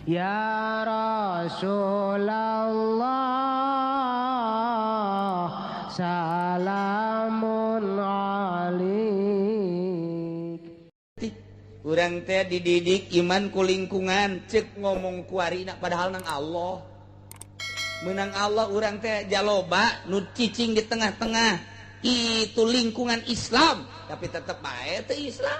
Ya Rasulullah salamun alik. Urang teh dididik iman ku lingkungan, cek ngomong kuarina padahal nang Allah. Menang Allah urang teh jaloba nu cicing di tengah-tengah itu lingkungan Islam, tapi tetep bae teu Islam.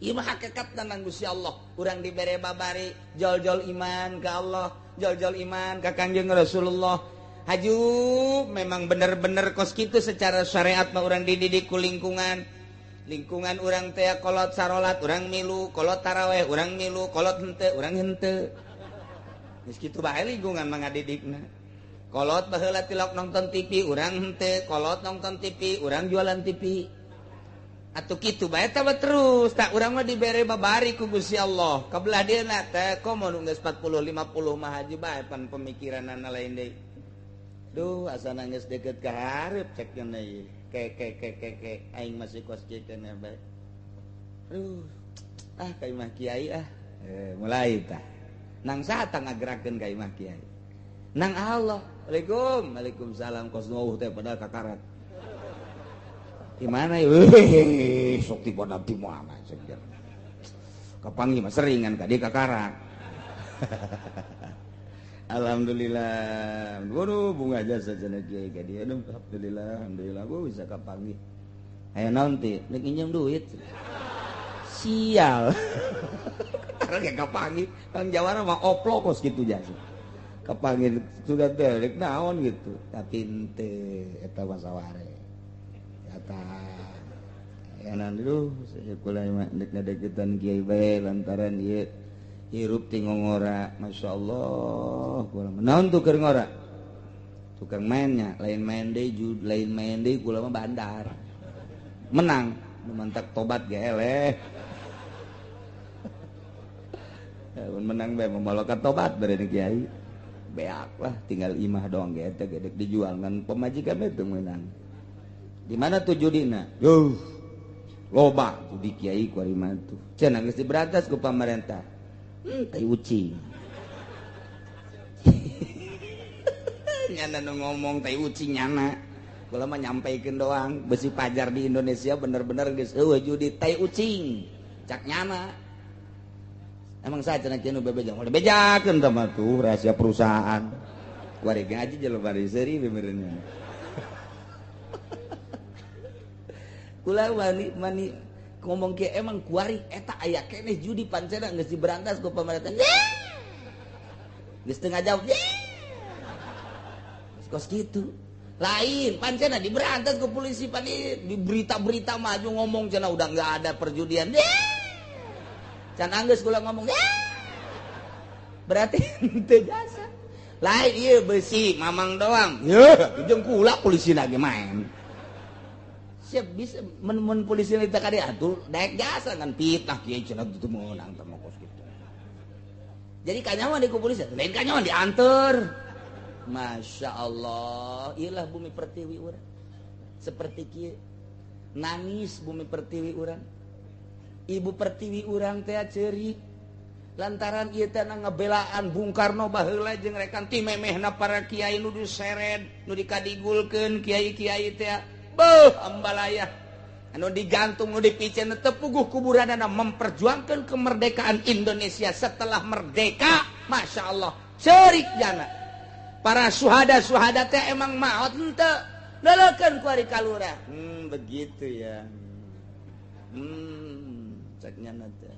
Ieu mah hakikat nang Gusti Allah. Urang dibere babari jol-jol iman ka Allah, jol-jol iman ka Kangjeng Rasulullah. Haju memang bener-bener kos kitu secara syariat mah urang dididik ku lingkungan. Lingkungan urang teh kolot sarolat urang milu, kolot taraweh urang milu, kolot henteu urang henteu. Geus kitu bae lingkungan mah ngadidikna. Kolot baheula tilok nonton TV urang henteu, kolot nonton TV urang jualan TV. Atuh kitu bae tah terus, tak urang mah dibere babari ku Gusti Allah. Kabelah dieuna teh komo nu geus 40 50 mah haji bae pan pemikiranana lain deui. Duh asana geus deukeut ka hareup cek cenah ieu. Ke ke ke ke ke aing masih kos kieu keneh bae. Aduh, ah ka imah kiai ah. Mulai tah. Nang saha tah ngagerakeun ka imah kiai? Nang Allah. Waalaikum, waalaikumsalam kos nu teh padahal kakarat. Di mana ieu? Sok ti pada di mana cek. Kapanggih mah seringan ka dieu kakarak. Alhamdulillah. Waduh bunga jasa cenah kiai ka dieu. Aduh alhamdulillah, alhamdulillah gua bisa kapanggih. Aya naon ti? Rek nginjem duit. Sial. Karena kapanggih Kang Jawara mah oplok kos kitu jasa. Kapanggih sudah teh rek naon gitu. Tapi henteu eta mah saware. Eta ya dulu saya kula mah rek ngadeukeutan kiai bae lantaran ieu hirup ti ngongora. Masya Allah kula mah naon tuh keur ngora? Tukang mainnya lain main deui, lain main deui kula mah bandar. Menang nu mantak tobat ge eleh. Mun menang bae mamaloka tobat bari kiai. Beak lah tinggal imah doang ge teh gedek dijual ngan pamajikan teh menang. Di mana tuh judina? Duh. Loba judi kiai ku ari mah tuh. Cenah geus diberantas ku pamarentah. Tai ucing. Nyana nu ngomong tai ucing nyana. Kula mah nyampaikeun doang, besi pajar di Indonesia bener-bener geus eueuh judi tai ucing. Cak nyana. Emang saja cenah kieu nu bebeja. Moal dibejakeun tah mah tuh rahasia perusahaan. Kuari gaji jelema seuri benernya. Kula mani mani ngomong kieu emang kuari eta aya keneh judi pancena geus diberantas ku pamarentah. Geus teu ngajawab. Geus kos kitu. Lain pancena diberantas ku polisi pan di berita-berita maju ngomong cenah udah enggak ada perjudian. Can anggeus kula ngomong. Berarti henteu jasa. Lain ieu besi mamang doang. Yeuh, jeung kula polisi lagi main. Siap bisa men polisi kita kali atur daek jasa kan fitnah kiai cenah teu meunang teh kos kitu. Jadi kanyawan di ku polisi, lain kanyawan dianter. Masya Allah, iyalah bumi pertiwi urang. Seperti kieu. Nangis bumi pertiwi urang. Ibu pertiwi urang teh ceurik. Lantaran ieu teh ngebelaan Bung Karno baheula jeung rekan ti memehna para kiai nu diseret, nu dikadigulkeun kiai-kiai teh. Beuh ambalaya anu digantung nu dipicen teu puguh kuburanana memperjuangkan kemerdekaan Indonesia setelah merdeka. Masya Allah ceurik jana para suhada-suhada teh emang maot henteu leulekeun ku ari kalurah. Begitu ya. Cek nyana teh.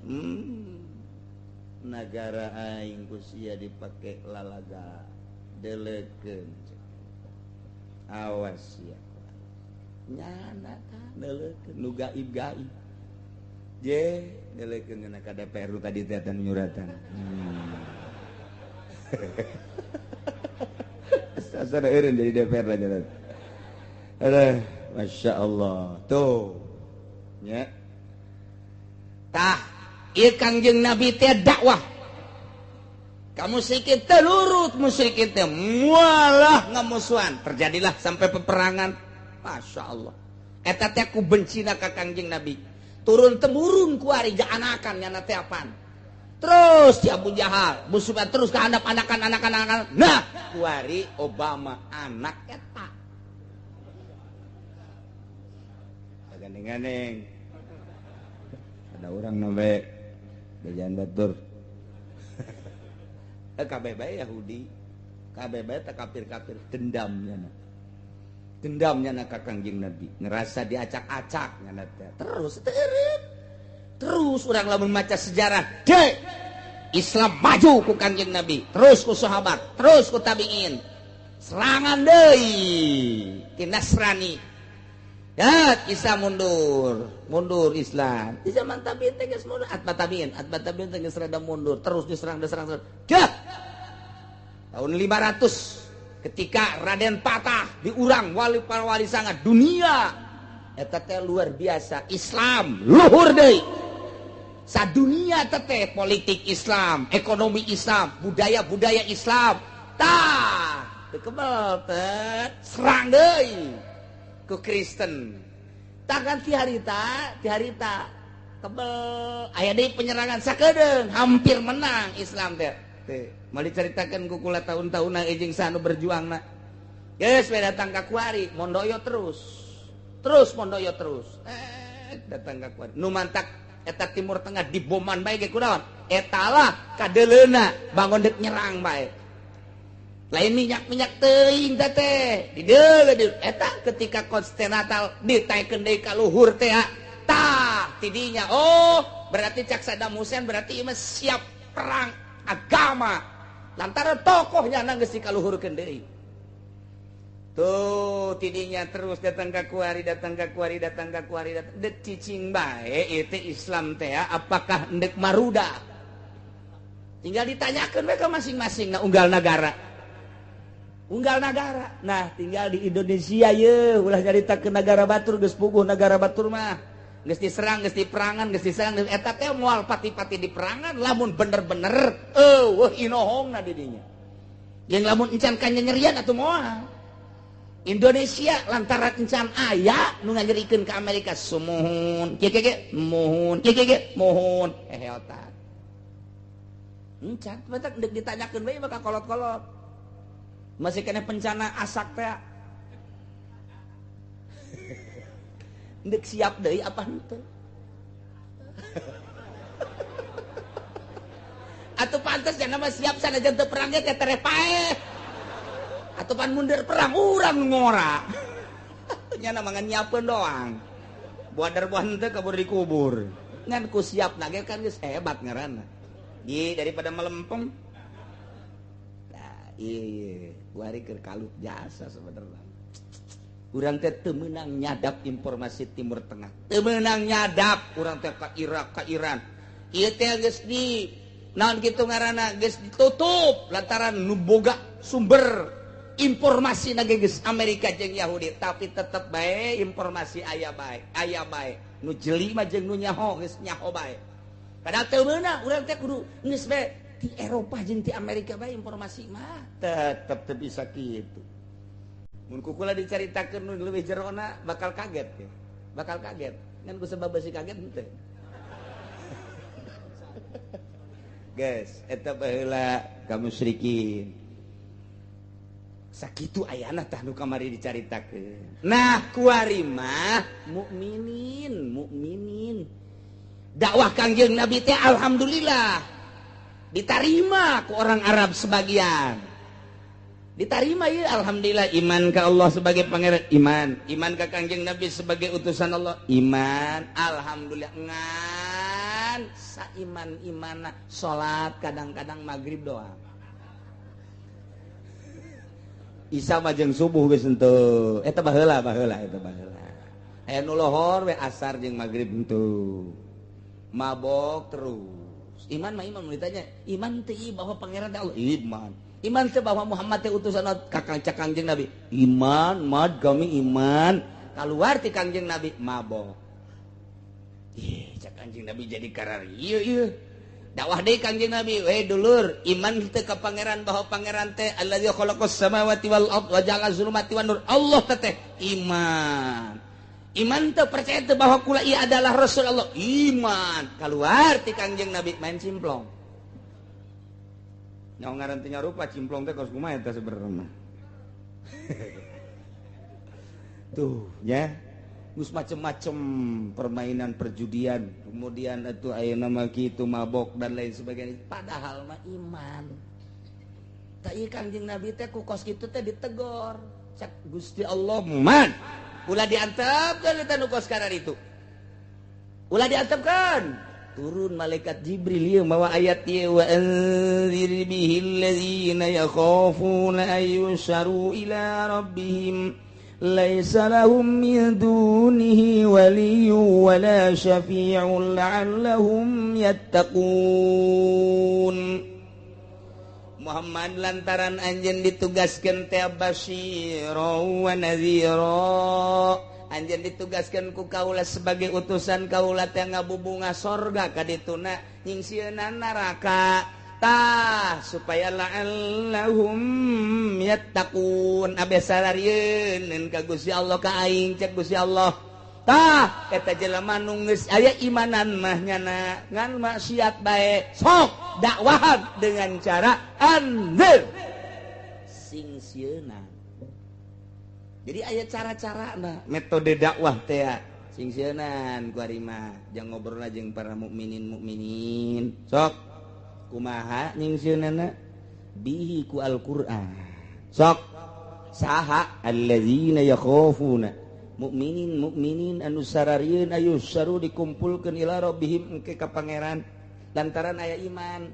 Nagara aing ku sia dipake lalaga deleukeun. Awas ya. Nyana tah deleukeun nu gaib-gaib. Je deleukeun kana ka DPR nu tadi teh nyuratan. Asana eureun jadi DPR lah jalan. Aduh, Masya Allah. Tuh. Nya. Tah, ieu Kangjeng Nabi teh dakwah. Ka musyrikin teh lurut musyrikin teh mualah ngamusuhan. Terjadilah sampai peperangan. Masya Allah. Eta teh ku bencina ka Kangjeng Nabi. Turun temurun ku ari jaanakan nyana teh apaan. Terus si Abu Jahal, musuhnya terus ke handap anakan. Nah, kuari Obama anak eta. Gandeng-gandeng. Ada orang nabe bejan batur. Kabeh bae Yahudi, kabeh bae teh kafir-kafir dendamnya. Dendamnya na ka Kangjeng Nabi, ngerasa diacak-acak nya teh. Terus terus urang lamun maca sejarah deh Islam maju ku Kangjeng Nabi, terus ku sahabat, terus ku tabiin. Serangan deui ti Nasrani. Ya, Islam mundur Islam. Di zaman tabiin teh geus mundur, atba tabiin teh geus rada mundur, terus diserang. Dah. Tahun 500 ketika Raden Patah diurang wali para wali sanga dunia. Eta teh luar biasa, Islam luhur deui. Sadunia teteh politik Islam, ekonomi Islam, budaya-budaya Islam. Tah, teu kebel teh serang deui ku Kristen. Tah kan ti harita kebel aya deui penyerangan sakedeung hampir menang Islam teh. Teh, moal dicaritakeun ku kula taun-taunna jeung sanu berjuangna. Geus we datang ka kuari, mondoyo terus. Terus mondoyo terus. Datang ka kuari. Nu mantak eta Timur Tengah diboman bae ge kunaon? Eta lah kadeleuna bangun dek nyerang bae. Lain minyak-minyak teuing teh teh. Dideuleu eta ketika Konstantinopel ditaekeun deui ka luhur teh. Tah tidinya oh berarti cak Saddam Hussein berarti ieu mah siap perang agama. Lantaran tokohnya geus dikaluhurkeun deui. Tuh tidinya terus datang ka kuari, dek cicing bae ieu teh Islam teh apakah endek maruda? Tinggal ditanyakeun we ka masing-masing nah unggal nagara. Unggal nagara. Nah, tinggal di Indonesia ye ulah nyaritakeun nagara batur geus puguh nagara batur mah. Geus diserang, geus diperangan, geus diserang eta teh moal pati-pati diperangan lamun bener-bener eueuh inohongna di dinya. Jeung lamun encan kanyanyerian atuh moal. Indonesia lantaran encan aya nu nganyerikeun ka Amerika sumuhun kieu kieu muhun kieu kieu muhun heheotan. Encan batak deuk ditanyakeun bae maka kolot-kolot. Masih kena pencana asak teh. Ndek siap deui apa henteu? Atuh pantes jangan mah siap sanajan teu perang ge teh tereh paeh. Atuh pan mundur perang urang ngora. Nya mah ngan nyiapkeun doang. Buadar buah henteu kabur dikubur. Ngan ku siap na ge kan geus hebat ngaranna. Di daripada melempem. Tah ieu kuari keur kalut jasa sebenarnya. Urang teh teu meunang nyadap informasi Timur Tengah. Teu meunang nyadap urang teh ka Irak, ka Iran. Ieu teh geus di naon kitu ngaranna geus ditutup lantaran nu boga sumber informasi na geus Amerika jeung Yahudi, tapi tetep bae informasi aya bae. Nu jeli mah jeung nu nyaho geus nyaho bae. Padahal teu meunang urang teh kudu geus bae di Eropa jeung di Amerika bae informasi mah tetep teu bisa kitu. Mun kukula dicaritakeun nu leuwih jerona bakal kaget ya. Bakal kaget. Ngan ku sebab besi kaget henteu. Guys, eta baheula ka musyrikin. Sakitu ayana tah nu kamari dicaritakeun. Nah, kuari mah mukminin. Dakwah Kangjeng Nabi teh alhamdulillah ditarima ku orang Arab sebagian. Ditarima ya alhamdulillah iman ke Allah sebagai pangeran iman, iman ke Kangjeng Nabi sebagai utusan Allah iman, alhamdulillah ngan saiman imana salat kadang-kadang maghrib doang. Isya mah jeung subuh geus henteu. Eta baheula eta baheula. Aya nu lohor we asar jeung maghrib henteu. Mabok terus. Iman mah iman mun ditanya, iman teu bahwa pangeran teh Allah iman. Iman teh bahwa Muhammad teh utusan kakang cak Kangjeng Nabi. Iman, mad kami iman. Kaluar ti Kangjeng Nabi mabok. Ih, cak Kangjeng Nabi jadi karar ieu ieu. Dakwah deui Kangjeng Nabi, we dulur, iman teh ka pangeran bahwa pangeran teh allazi khalaqas samawati wal ard wa ja'ala zulumati wan nur. Allah teh iman. Iman teh percaya teh bahwa kula ieu adalah Rasul Allah. Iman. Kaluar ti Kangjeng Nabi main simplong. Nyaho ngaran teh nyarupa cimplong teh kos kumaha eta sebenarnya. Tuh ya. Geus macem-macem permainan perjudian, kemudian itu ayeuna mah kitu mabok dan lain sebagainya. Padahal mah iman. Tah ieu Kangjeng Nabi teh ku kos kitu teh ditegor. Cak Gusti Allah man, ulah diantepkeun eta nu kos karar itu. Ulah diantepkeun. Turun malaikat Jibril ieu mawa ayat ieu wa anzir bihil ladzina yakhafuna ayyusharu ila rabbihim laisa lahum min dunihi waliyyun wala syafi'un la'allahum yattaqun. Muhammad lantaran anjeun ditugaskeun teh basyira wa nadhira, anjeun ditugaskeun ku kaula sebagai utusan kaula teh ngabubunga sorga ka dituna nyingsieunan neraka. Tah supaya la'allahum yattaqun abe salarieun ka Gusti Allah ka aing cek Gusti Allah. Tah eta jelema nu geus aya imanan mah nyana ngan maksiat bae sok dakwahan dengan cara anzir sing sieuna. Jadi aya cara-carana metode dakwah teh sing sieunan ku ari mah jang ngobrol jeung para mukminin mukminin sok kumaha nyingsieunan bihi ku Al-Qur'an. Sok saha allazina yakhafuna mukminin mukminin anu sararieun ayusaru dikumpulkeun ila rabbihim engke ka pangeran lantaran aya iman.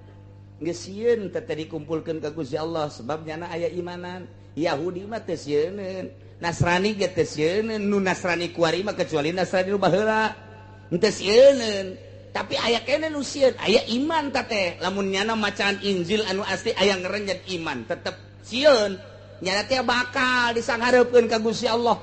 Geus sieun teh dikumpulkeun ka Gusti Allah sebab nyana aya imanan. Yahudi mah teu sieuneun, Nasrani ge teu sieuneun, nu Nasrani kuari mah kecuali Nasrani nu baheula teu sieuneun. Tapi aya kene nu sieun, aya iman ta teh. Lamun nyana macaan Injil anu asli aya ngerenjet iman, tetep sieun. Nyana teh bakal disanghareupeun ka Gusti Allah.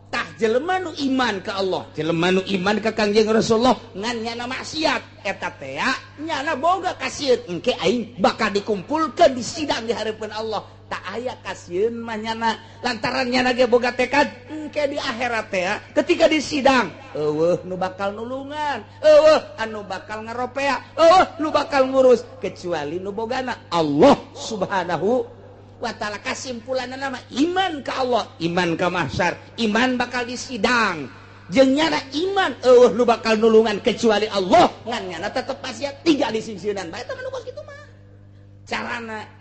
Tah jelema nu iman ka Allah, jelema nu iman ka Kangjeng Rasulullah ngan nyana maksiat eta teh nyana boga kasieun engke aing bakal dikumpulkeun di sidang di hareupeun Allah. Tak aya kasieun mah nyana lantaran nyana ge boga tekad engke di akhirat teh ketika di sidang eueuh nu bakal nulungan, eueuh anu bakal ngaropea, eueuh nu bakal ngurus kecuali nu bogana Allah Subhanahu wa ta'ala. Kasimpulanna mah iman ka Allah, iman ka mahsyar, iman bakal di sidang. Jeung nyana iman eueuh nu bakal nulungan kecuali Allah ngan nyana tetep maksiat tiga disingsieunan bae eta mah nu kos kitu mah. Carana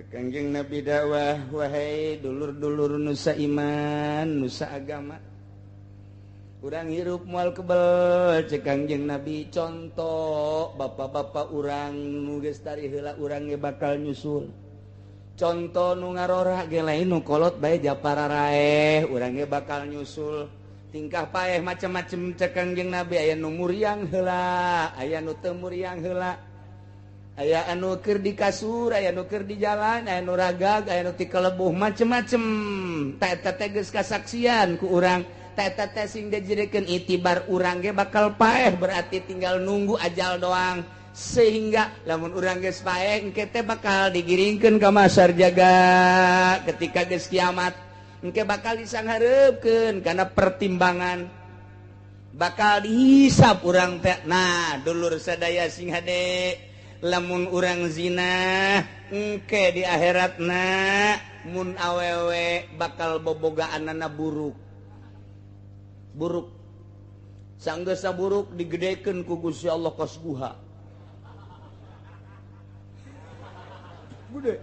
Kangjeng Nabi dakwah, wahai dulur-dulur nusa iman, nusa agama. Urang hirup moal kebel cek Kangjeng Nabi contoh bapak-bapak urang nu geus tari heula urang ge bakal nyusul. Contoh nu ngarora ge lain nu kolot bae japara raeh urang ge bakal nyusul. Tingkah paeh macam-macam cek Kangjeng Nabi aya nu muriang heula, aya nu teu muriang heula. Aya anu keur di kasur, aya nu keur di jalan, aya nu ragag, aya nu ti kelebuh macem-macem. Ta eta teh geus kasaksian ku urang. Ta eta teh sing dijadikeun itibar urang ge bakal paeh, berarti tinggal nunggu ajal doang. Sehingga lamun urang geus paeh engke teh bakal digiringkeun ka masar jaga ketika geus kiamat. Engke bakal disanghareupeun kana pertimbangan. Bakal dihisab urang teh. Nah, dulur sadaya sing hade lamun urang zina engke di akhiratna mun awewe bakal bobogaanana buruk buruk sanggeusna buruk digedekeun ku Gusti Allah kos guha gede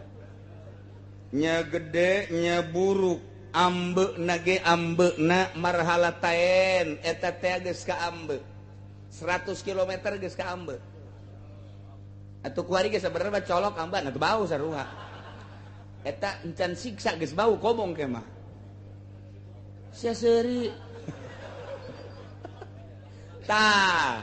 nya gede nya buruk ambeuna ge ambeuna marhalatain eta teh geus ka ambe 100 km geus ka ambe. Atuh kuari ge sabenerna colok amban atuh bau sarua. Eta encan siksa geus bau komong ke mah. Sia seuri. Tah.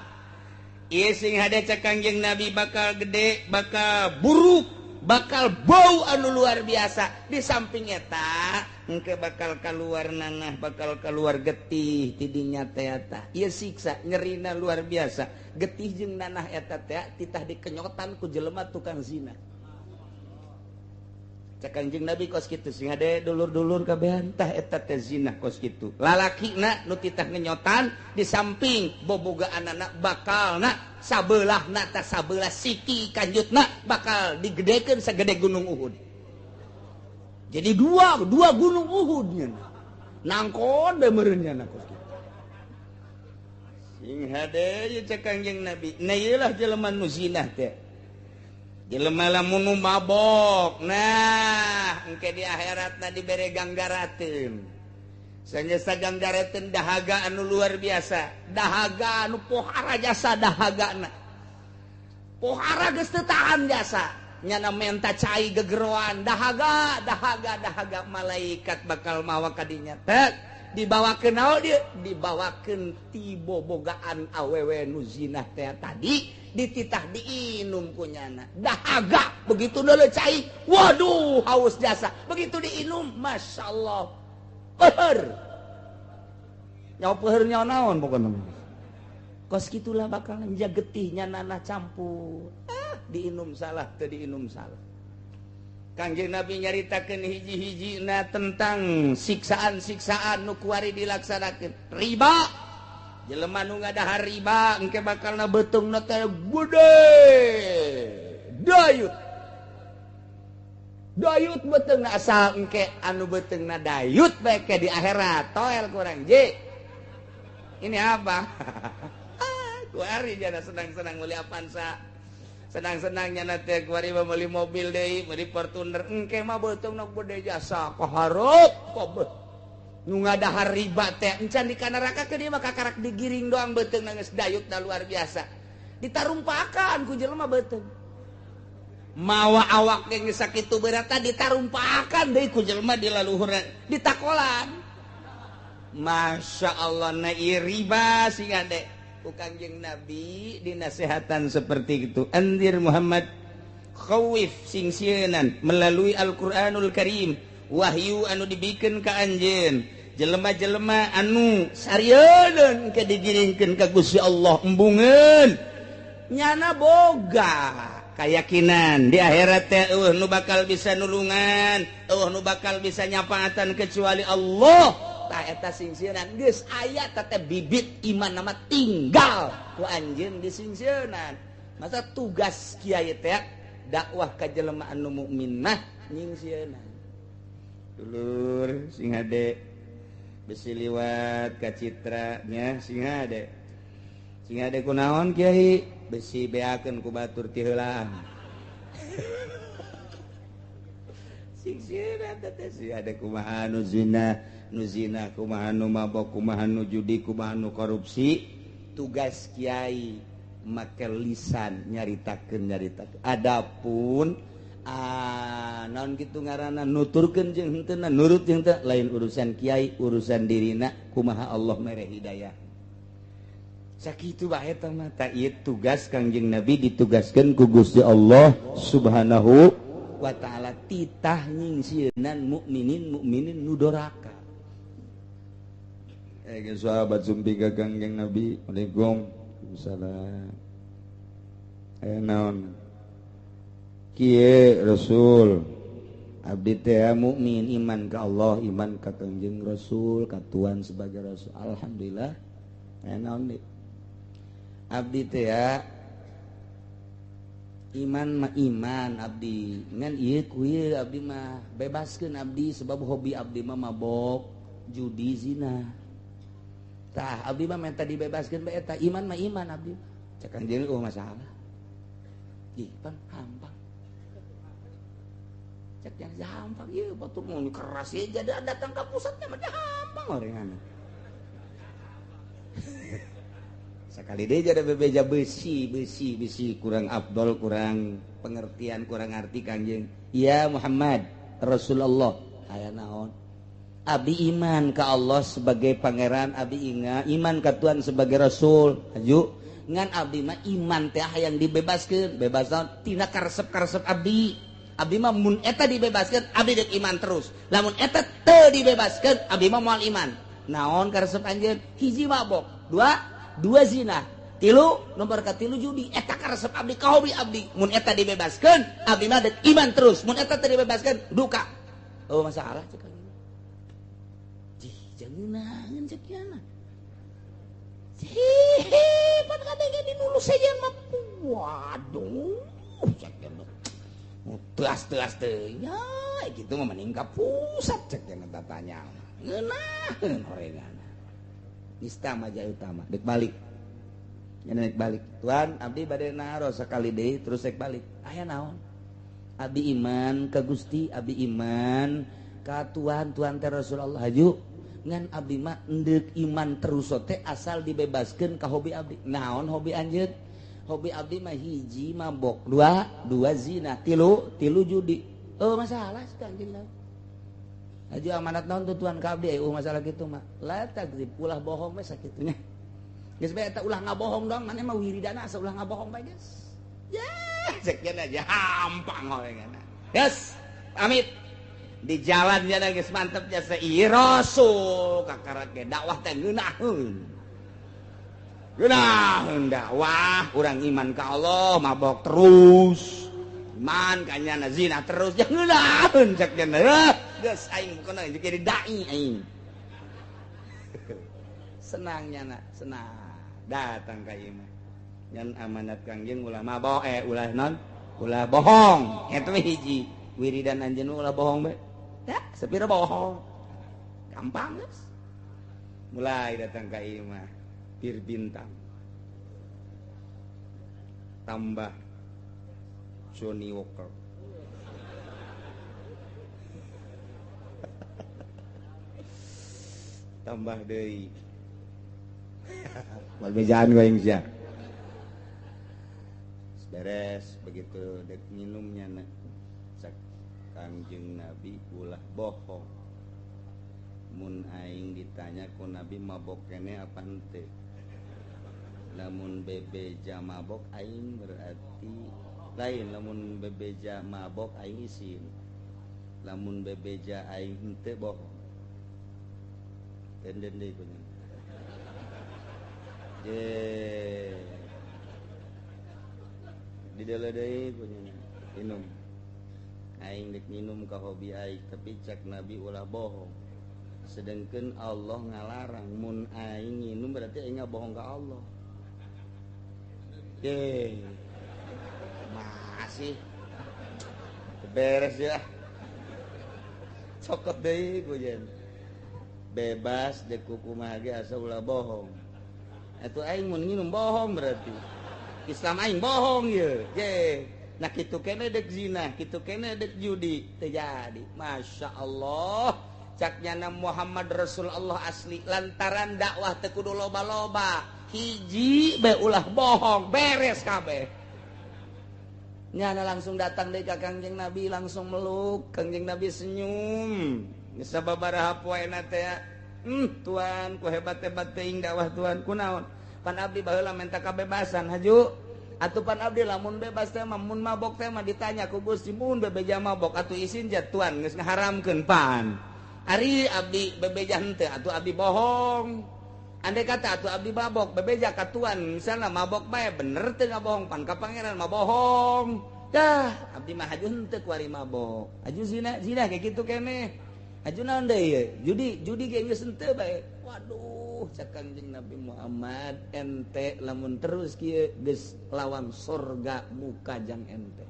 Ieu sing hade cek Kangjeng Nabi bakal gede, bakal buruk, bakal bau anu luar biasa. Di samping eta engke bakal keluar nanah, bakal keluar getih tidinya teh eta. Ieu siksa nyerina luar biasa. Getih jeung nanah eta teh titah dikenyotan ku jelema tukang zina. Cek Kanjeng Nabi kos kitu sing hade dulur-dulur kabehan tah eta teh zina kos kitu. Lalakina nu titah ngenyotan di samping bobogaan anak bakalna sabelahna tah sabelah siki kanjutna bakal digedekeun sagede gunung Uhud. Jadi dua gunung Uhud nya. Nangkon bae meureun nya kos kitu. Sing hade ye cek Kanjeng Nabi. Nah ieu lah jelema nu zina teh. Jelema lamun nu mabok, nah engke di akhiratna dibere ganggarateun. Sanyesa ganggarateun dahaga anu luar biasa, dahaga anu pohara jasa dahagana. Pohara geus teu tahan jasa, nyana menta cai gegeroan, dahaga, dahaga, dahaga malaikat bakal mawa ka dinya. Tek dibawakeun naon dieu? Dibawakeun ti bobogaan awewe nu zina teh tadi. Dititah diinum kunyana dahaga begitu neuleuh cai waduh haus jasa begitu diinum Masya Allah peuheur nyawa peuheur nyawa naon pokona kos kitulah bakal getihnya nanah campur diinum salah teu diinum salah. Kangjeng Nabi nyaritakeun hiji-hijina tentang siksaan-siksaan nu kuari dilaksanakeun riba. Jelema nu ngadahar riba engke bakalna beuteungna teh gede dayut dayut beuteungna asal engke anu beuteungna dayut bae ke di akhirat toel kurang je ini apa kuari jana senang-senang meuli Avanza senang-senang nyana teh kuari meuli mobil deui meuli Fortuner engke mah beuteungna gede jasa kahareup kabeh nu ngadahar riba teh encan di kana neraka ke dia mah kakarak digiring doang beuteung geus dayutna luar biasa ditarumpakan ku jelema beuteung mawa awak ge geus sakitu beratna ditarumpakan deui ku jelema di laluhuran ditakolan. Masya Allah na ieu riba sing ade ku Kangjeng Nabi dinasehatan seperti itu. Andir Muhammad khawif sing sieunan melalui Al-Qur'anul Karim wahyu anu dibikeun ka anjeun jelema-jelema anu sarieun ke digiringkeun ka Gusti Allah embungeun nyana boga kayakinan di akhirat teh eueuh nu bakal bisa nulungan eueuh nu bakal bisa nyapaatan kecuali Allah tah eta singsieunan geus aya teh bibit iman nama tinggal ku anjeun disingsieunan. Masa tugas kiai teh dakwah ka jelema anu mukmin mah nyingsieunan. Dulur sing hade besi liwat ka citranya sing hade sing hade kunaon kiai besi beakeun ku batur ti heulaan sing sieuna teh sing hade kumaha nu zina kumaha nu mabok kumaha nu judi kumaha nu korupsi tugas kiai make lisan nyaritakeun adapun naon kitu ngaranna nuturkeun jeung henteu nurut jeung teu lain urusan kiai urusan dirina kumaha Allah mere hidayah sakitu bae eta mah ta ieu tugas Kangjeng Nabi ditugaskeun ku Gusti Allah Subhanahu wa taala titah nyingsieunan mukminin mukminin nu doraka. Geus sahabat sumpi ka Kangjeng Nabi Waalaikum salam aya naon kieu Rasul abdi teh mukmin iman ka Allah iman ka Kangjeng Rasul ka Tuhan sebagai Rasul alhamdulillah aya naon deui abdi teh iman mah iman abdi ngan ieu ku ieu abdi mah bebaskeun abdi sebab hobi abdi mah mabok judi zina tah abdi mah minta dibebaskeun bae eta iman mah iman abdi cek Kangjeng oh masalah ih pan hampang cek yang hampang ieu batur mun keras ieu jadi datang ka pusatnya mah hampang orengan. Sekali deui jadi bebeja besi besi besi kurang afdol kurang pengertian kurang arti Kangjeng. Ya Muhammad Rasulullah aya naon abdi iman ka Allah sebagai pangeran abdi inga iman ka Tuhan sebagai rasul aju ngan abdi mah iman teh hayang dibebaskeun bebas naon tina karesep-karesep abdi. Abdi mah mun eta dibebaskeun abdi deuk iman terus lamun eta teu dibebaskeun abdi mah moal iman naon karesep anjeun hiji mabok dua zina Tilu nomor katilu judi eta karesep abdi ka hobi abdi. Mun eta dibebaskeun abdi mah deuk iman terus. Mun eta teu dibebaskeun duka. Oh masalah cek anjeun. Jih jangan cek yana. Hehe pan kadenge dinulu sejen mah waduh cek yana. Teas-teas teh nya kitu mah mending ka pusat cek yana tatanya. Ngeunaheun horengan. Nista maja utama dek balik. Nya balik. Tuan abdi bade naros sakali deui terus rek balik. Aya naon? Abdi iman ka Gusti, abdi iman ka Tuhan, Tuhan teh Rasulullah haju. Ngan abdi mah endeuk iman terus teh asal dibebaskeun ka hobi abdi. Naon hobi anjeun? Hobi abdi mah hiji mabok, dua zina, tilu judi. Oh masalah sih anjeun. Haju amanat naon tuh Tuhan ka abdi? Oh masalah kitu mah. La takdzib, ulah bohong we sakitunya. Geus bae eta ulah ngabohong dong, maneh mah wiridana asa ulah ngabohong bae geus. Yah, cek aja hampang horengan. Geus, pamit. Di jalan nya geus mantep jasa ieu rasul kakara ge dakwah teh ngeunaheun. Ngeunaheun dakwah, urang iman ka Allah mabok terus. Iman ka nyana zina terus, ya ngeunaheun cek nya. Geus aing kana jadi dai aing. Senang nyana, senang. Datang ka ieu mah. Ngan amanat Kangjeng ulah mabok ulah non, ulah bohong. Eta mah hiji. Wiridan anjeun ulah bohong bae. Dah, sepira bohong. Gampang geus. Mulai datang ka ieu mah. Bir bintang. Tambah Johnny Walker. Tambah deui. Bejaan gue yang sia. Beres begitu dek minumnya nak cek Kangjeng Nabi ulah bohong. Mun aing ditanya ku Nabi mabok kene apa henteu. Lamun bebeja mabok aing berarti lain, lamun bebeja mabok aing isin. Lamun bebeja aing henteu bohong. Denden deui kunya. Je di deui punya minum aing dek minum ka hobi aing tapi cek Nabi ulah bohong. Sedangkan Allah ngalarang mun aing minum berarti aing ngabohong ka Allah. Je masih beres ya. Cokot deui kujen. Bebas dek kumaha ge asa ulah bohong. Atuh aing mun nginum bohong berarti. Islam aing bohong ye. Je. Nah kitu kene dek zina, kitu kene dek judi, teu jadi. Masya Allah. Cak nyana Muhammad Rasulullah asli lantaran dakwah teu kudu loba-loba. Hiji bae ulah bohong, beres kabeh. Nyana langsung datang deui ka Kangjeng Nabi, langsung meluk, Kangjeng Nabi senyum. Geus sababaraha poena teh. Tuan, ku hebat-hebat teuing dakwah tuan, kunaon? Pan abdi baheula minta kebebasan haju. Atuh pan abdi lamun bebas teh mah mun mabok teh mah ditanya ku Gusti mun bebeja mabok atuh isin ja tuan geus ngaharamkeun pan. Ari abdi bebeja henteu atuh abdi bohong. Andai kata atuh abdi mabok bebeja ka tuan misalna mabok bae bener teu ngabohong pan ka pangeran mah bohong. Dah abdi mah haju henteu ku ari mabok. Haju zina zina kayak kitu keneh. Haju naon deui judi judi ge geus henteu bae. Waduh cak Kangjeng Nabi Muhammad ente lamun terus kieu geus lawang surga muka jang ente.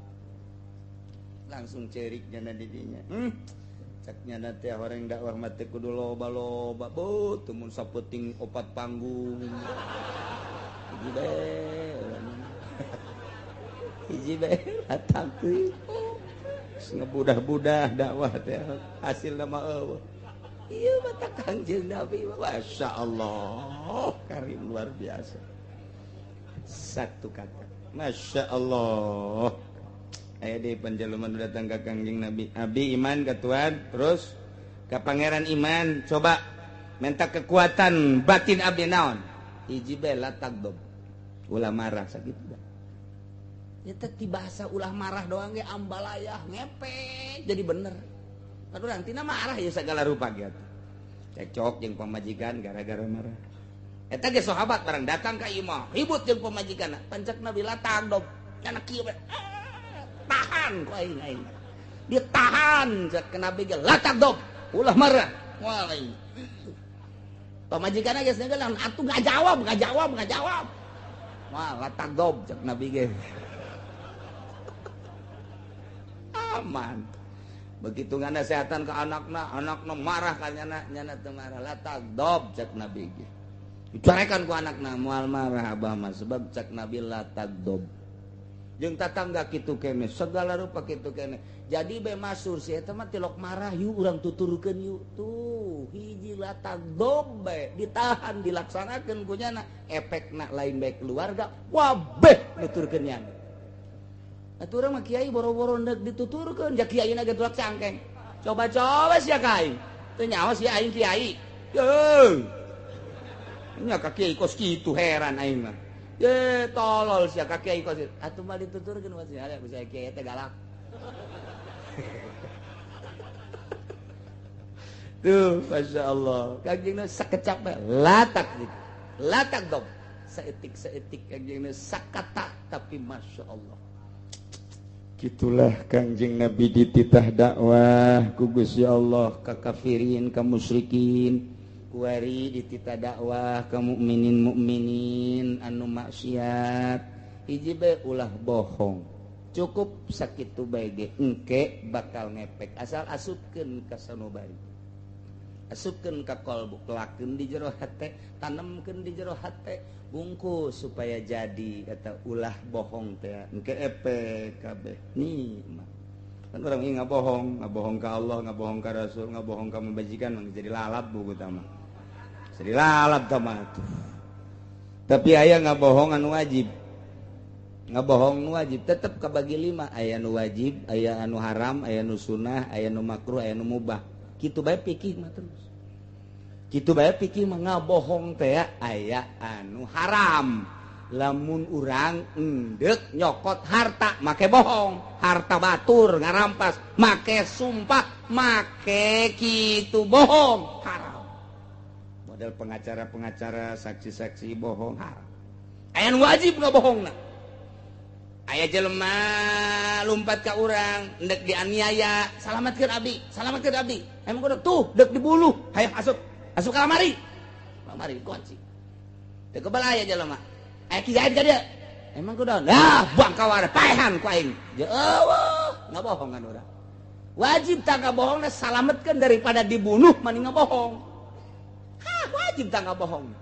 Langsung cerik nyana di dinya. Cak nyana teh horeng dakwah mah teh kudu loba-loba beuh teu mun sapeuting opat panggung. Hiji bae. Hiji bae latang teuing. Ngebudah-budah dakwah teh hasilna mah eueuh. Iya mata Kangjeng Nabi, Masya Allah, karim luar biasa. Satu kata, Masya Allah. Aya di panjaluman datang ke Kangjeng Nabi, abdi iman ke Tuhan, terus ke Pangeran iman, coba minta kekuatan batin abdi naon. Hiji bae la tagdob, ulah marah sakitu dah. Ya teh bahasa ulah marah doang ge ambalayah ngepek jadi bener. Aduh tina marah ya segala rupa gitu. Cekcok jeung pamajikan gara-gara marah. Eta ge sahabat barang datang ka imah, ribut jeung pamajikanna. Pancak Nabi latang dob. Kana kieu bae. Tahan ku aing aing. Ditahan cek Nabi ge latang dob. Ulah marah. Moal aing. Pamajikanna geus ngegelan atuh enggak jawab, enggak jawab, enggak jawab. Moal latang dob cek Nabi ge. Aman. Begitu nganasehatan ke anakna, anakna marah ka nyana, nyana teu marah. Latang dob cek Nabi ge. Dicarekan ku anakna moal marah abah mah sebab cek Nabi la tagdob. Jeung tatangga kitu kene, segala rupa kitu kene. Jadi be masur si eta mah tilok marah yuk urang tuturkeun yuk. Tuh hiji la tagdob bae ditahan dilaksanakeun ku nyana, efekna lain bae keluarga wabeh nuturkeun nyana. Atuh urang mah kiai boro-boro neuk dituturkeun, ja kiaina ge tulak cangkeng. Coba-coba sia ka aing. Teu nyaho sia aing kiai. Yeuh. Nya ka kiai kos kitu heran aing mah. Ye tolol sia ka kiai kos. Atuh mah dituturkeun mah sia bisa kiai teh galak. Tuh masyaallah. Kanjengna sakecap bae latak gitu. Latak dong. Saeutik-saeutik kanjengna sakata tapi masyaallah. Gitulah Kangjeng Nabi dititah dakwah ku Gusti Allah ka kafirin ka musyrikin. Kuari ditita dakwah ke mukminin mukminin anu maksiat hiji bae ulah bohong cukup sakitu bae ge engke bakal ngepek asal asupkeun ka sanubari asupkeun ka kolbu kelakeun di jero hate tanemkeun di jero hate bungkus supaya jadi eta ulah bohong teh engke epek kabeh nih kan orang ini ngabohong ka Allah ngabohong ka Rasul ngabohong ka majikan jadi lalap buku tama jadi lalap tama tuh. Tapi aya ngabohong anu wajib. Ngabohong nu wajib tetep kabagi 5, aya nu wajib, aya anu haram, aya nu sunah, aya nu makruh, aya nu mubah. Kitu bae pikir mah terus. Kitu bae pikir mah ngabohong teh aya anu haram. Lamun urang endek nyokot harta make bohong, harta batur ngarampas, make sumpah, make kitu bohong, haram. Model pengacara-pengacara, saksi-saksi bohong haram. Aya nu wajib ngabohongna. Aya jelema lumpat ka urang endek dianiaya, salamatkeun abdi, salamatkeun abdi. Emang kudu tuh dek dibuluh, hayang asup, asup ka lamari. Lamari kunci. Teu kebal aya jelema. Aya ki gaib ka dieu. Emang kudu nah buang ka wareh paehan ku aing. Eueuh, ngabohongan urang. Wajib tak ngabohongna salametkeun daripada dibunuh mending ngabohong. Hah, wajib tak ngabohong.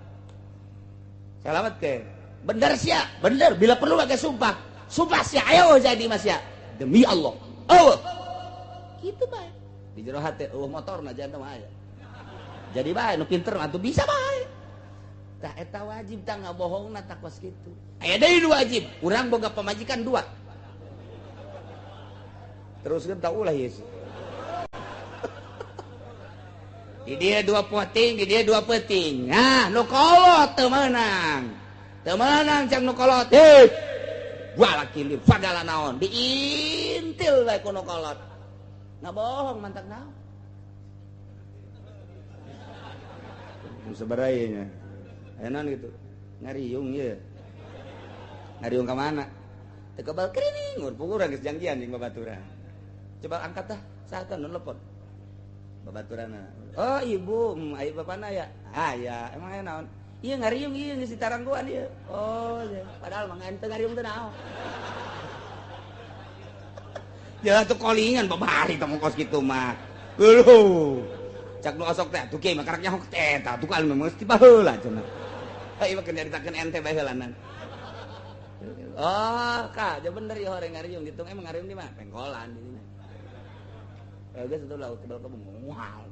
Salametkeun. Bener sia, bener bila perlu pakai sumpah. Sumpah sia, ayo jadi mas sia. Demi Allah. Eueuh. Kitu bae. Di jero hate eueuh motorna jangan mah aya. Jadi bae nu pinter mah atuh bisa bae. Tah eta wajib tah ngabohongna tah kos kitu. Aya deui nu wajib, urang boga pamajikan 2. Teruskeun tah ulah ieu. Di dieu 2 poting, di dieu 2 peuting. Nah, nu kolot teu meunang. Teu meunang cang nu kolot. Hei. Walaki di fadala naon, diintil bae ku nu kolot. Ngabohong mantak naon. Sabaraha ieu nya? Enan gitu ngariung ye ngariung ka mana teu kebal kerining urang geus janjian jeung babaturan coba angkat tah saha nu telepon babaturanna oh ibu aya bapana ya aya emang aya naon ieu ngariung ieu geus ditarangguan ieu oh padahal mah teu ngariung teh naon ya tuh kolingan babari teh kos kitu mah leuh cak nu osok teh atuh kieu mah karak nyaho teh eta atuh kalem mesti baheula cenah. Ieu mah nyaritakeun ente bae heulanan. Oh, ka, ja bener ieu horeng ngariung ditung emang ngariung di mana? Pengkolan di dinya. Geus atuh laut tebal ka mual.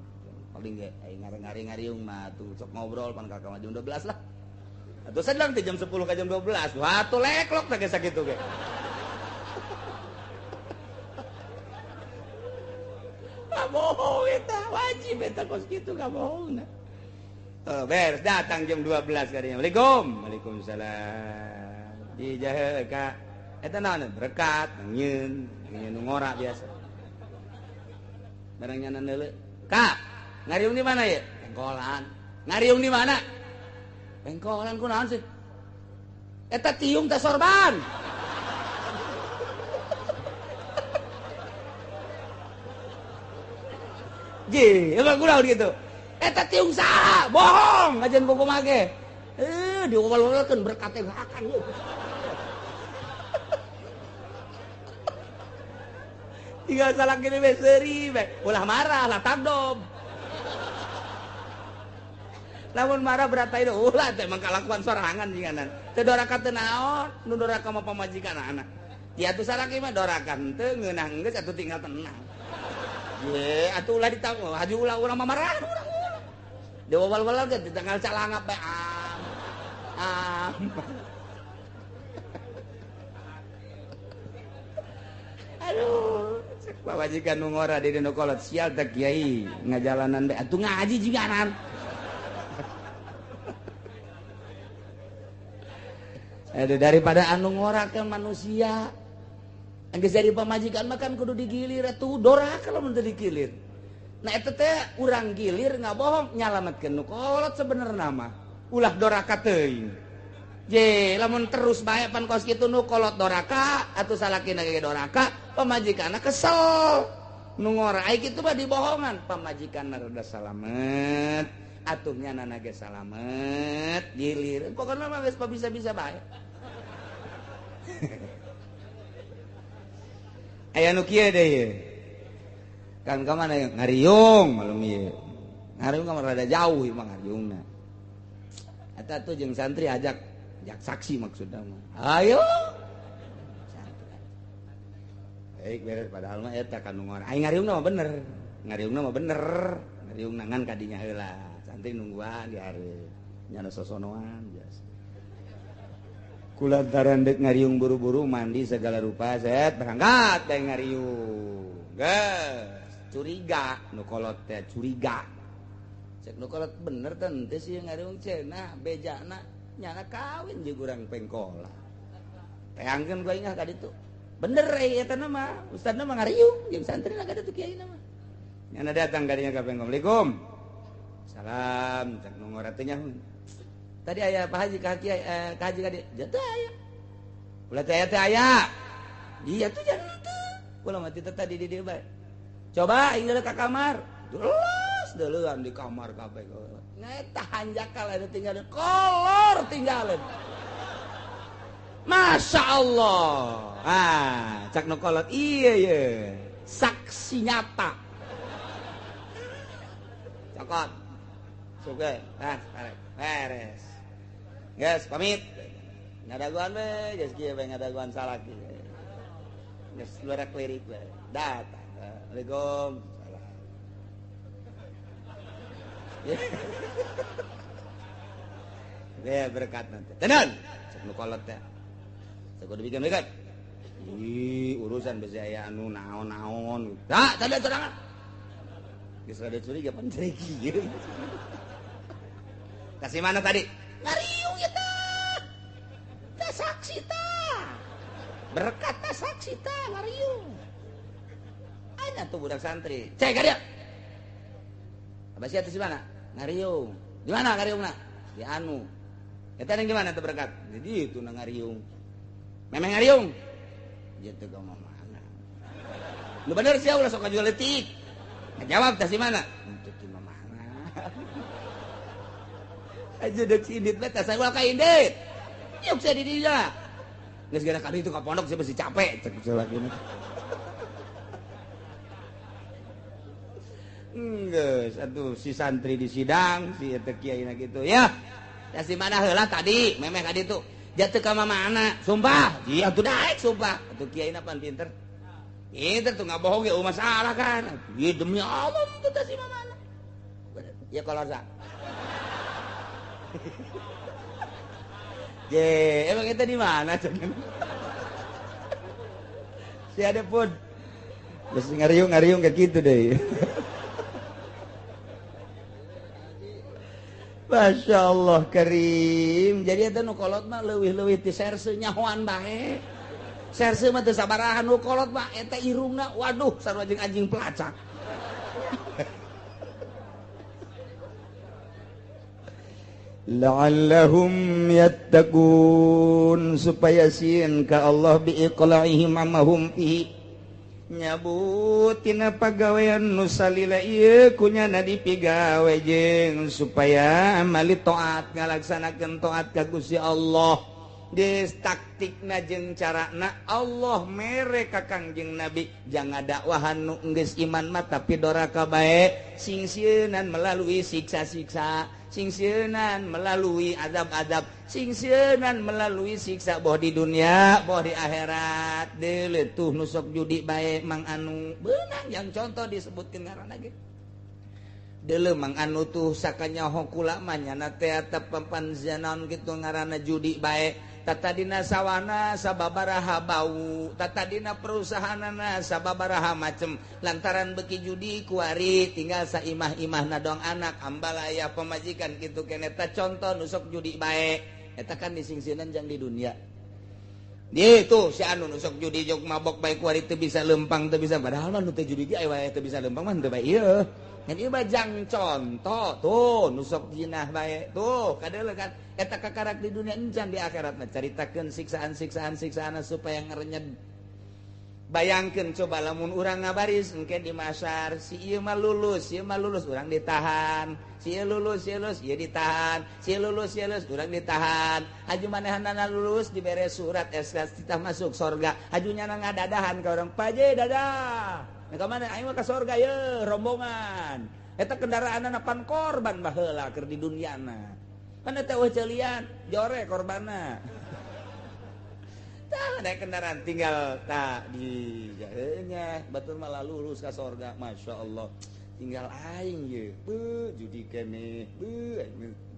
Paling ge aing ngari-ngariung mah tuh sok ngobrol pan ka jam 12 lah. Atuh sedang teh jam 10 ka jam 12. Wah, atuh leklok teh geus sakitu ge. Ngabohong eta wajib eta kos kitu ngabohongna. Beres datang jam 12 kadinya. Waalaikum. Waalaikumsalam. Di jahe ka eta naon berkat nyieun, nyieun nu ngora biasa. Barang nyanan deuleu. Kak, ngariung di mana ya? Pengkolan. Ngariung di mana? Pengkolan kunaon sih? Eta tiung teh sorban. Ji, emang kunaon gitu. Eta tiung saha? Bohong ngajen buku mage. Diwel-welkeun berkat teh akan. Tinggal salah gini be seuri be. Ulah marah lah tagdob. Lamun marah berata itu ulah teh emang kalakuan sorangan jinganan. Teu doraka teu naon, nu doraka mah pamajikan anak. Ya atuh salaki mah doraka henteu ngeunah geus atuh tinggal tenang. Ye, atuh ulah ditanggung, haji ulah urang mah marah urang ulah. Diwawal-wal ge di tanggal calangap bae am. Am. Aduh, cek pamajikan nu ngora di nu kolot sial teh kiai ngajalanan bae atuh ngaji jiganan. Aduh, daripada anu ngorakeun manusia geus jadi pamajikan mah kan kudu digilir atuh doraka lamun teu digilir. Nah eta teh urang gilir ngabohong nyalametkeun nu kolot sebenarna mah. Ulah doraka teuing. Je, lamun terus bae pan kos kitu nu kolot doraka atuh salakina ge doraka, pamajikanna kesel. Nu ngora ai kitu mah dibohongan, pamajikanna rada salamet. Atuhnya nana ge salamet gilir pokoknya mah geus bisa-bisa bae. Aya nu kieu deui ye. Kan ka mana ngariung malum ieu. Ngariung ka rada jauh ieu mah ngariungna. Eta tuh jeung santri ajak ajak saksi maksudna mah. Ayo. Santri. Baik beres padahal mah eta kan nu ngora. Ai ngariungna mah bener. Ngariungna mah bener. Ngariungna ngan kadinya heula. Santri nungguan di hari nyana sosonoan biasa. Kulantaran dek ngariung buru-buru mandi segala rupa set berangkat dek ngariung. Geus curiga nu kolot teh curiga. Cek nu kolot bener teh sih ngariung cenah bejana nyana kawin jeung urang pengkola. Teangkeun gua ingah ka ditu. Bener eta mah ustadna mah ngariung jeung santri ka ditu kiai mah. Nyana datang kadinya ka pengkola. Assalamualaikum. Salam cek nu ngora teh nyaho. Tadi aya Pak Haji ka kiai ka haji ka dieu. Teu aya. Ulah teh aya teh aya. Iya tuh jangan teu. Ulah mah teu tadi di dieu bae. Coba aing ka kamar. Terus deuleuan di kamar kabeh. Eta hanjakal ada tinggal kolor tinggalin. Masya Allah. Ah, cak nu kolot iya ye. Saksi nyata. Cokot. Suge, nah, beres. Guys, pamit. Ngadaguan we, geus kieu we ngadaguan salaki. Geus luar klirik we. Datang. Assalamualaikum. Salam. Be berkat nanti. Tenan. Cek nu kolot teh. Cek kudu bikin berkat. Ih, urusan besi aya anu naon-naon. Tah, tadi sorangan. Geus rada curiga pan curiga. Kasih mana tadi? Ngariung ya tah. Tah saksi tah. Berkat tah saksi tah ngariung. Anya tuh budak santri. Cek ka dia. Abah sia teh di mana? Ngariung. Di mana ngariungna? Di anu. Eta yang di mana teh berkat? Di ditu na ngariung. Memang ngariung. Gitu ka mana? Lu bener sia ulah sok jual leutik. Jawab teh di mana? Untuk di mana? Aja dek si Indit teh saya ulah ka Indit. Yuk saya di dinya. Geus gara kali itu ka pondok saya mesti capek cek lagi. Geus atuh si santri di sidang si eta kiai na kitu ya. Ya si mana heula tadi memeh ka ditu. Jatuh ka mamana sumpah. Iya atuh daek sumpah. Atuh kiai na pan pinter. Pinter tuh nggak bohong ya masalah kan. Iya demi Allah itu teh si mamana. Ya kalau sa. Je, emang kita di mana? Si ada pun. Terus ngariung-ngariung kayak gitu deh. Masya Allah karim. Jadi eta nu kolot mah leuwih-leuwih ti serse nyahoan bae. Serse mah teu sabaraha nu kolot mah eta irungna waduh sarua jeung anjing pelacak. La'allahum yattaqun supaya sieun ka Allah biiqla'ihim amahum fihi nyabutina pagawean nu salila ieu kunyana dipigawe jeung supaya amali taat ngalaksanakeun taat ka Gusti Allah. Geus taktikna jeung carana Allah mere ka Kangjeng Nabi jangan dakwahan nu geus iman mah tapi doraka bae sing sieunan melalui siksa-siksa, sing sieunan melalui azab-azab, sing sieunan melalui siksa boh di dunia boh di akhirat. Deuleu tuh nu sok judi bae Mang Anu beunang yang contoh disebutkeun ngaranna ge. Deuleu Mang Anu tuh sakanyaho kula mah nyana teh atep pampanzenaon kitu ngaranna judi bae. Tatadina sawana sababaraha bau, tatadina perusahaanana sababaraha macem lantaran beki judi kuari tinggal saimah-imahna dong anak ambalaya pemajikan kitu keneh. Eta contoh nu sok judi bae eta kan disingsieunan jang di dunia. Di tuh si anu nu sok judi jog mabok bae kuari teu bisa lempang teu bisa, padahal mah nu teu judi ge aya teu bisa lempang mah teu bae ieu. Kan ieu mah jang contoh tuh nu sok jinah bae tuh kadeuleu kan eta kakarak di dunia encan di akhirat mah caritakeun siksaan-siksaan siksaan supaya ngerenyed. Bayangkeun coba lamun urang ngabaris engke di masar si ieu mah lulus, ieu mah lulus urang ditahan, si ieu lulus, ieu lulus ieu ditahan, si ieu lulus, ieu lulus urang ditahan. Haju manehanana lulus dibere surat SK titah masuk sorga, haju nyana ngadadahan ka urang paje dadah. Nah, ka mana aing mah ka sorga ye rombongan. Eta kendaraanna pan korban baheula keur di duniana. Kan eta eueuh ceulian, jore korbanna. Tah naik kendaraan tinggal tah di nya batur malah lulus ka sorga, Masya Allah. Tinggal aing ye, beuh judi keneh, beuh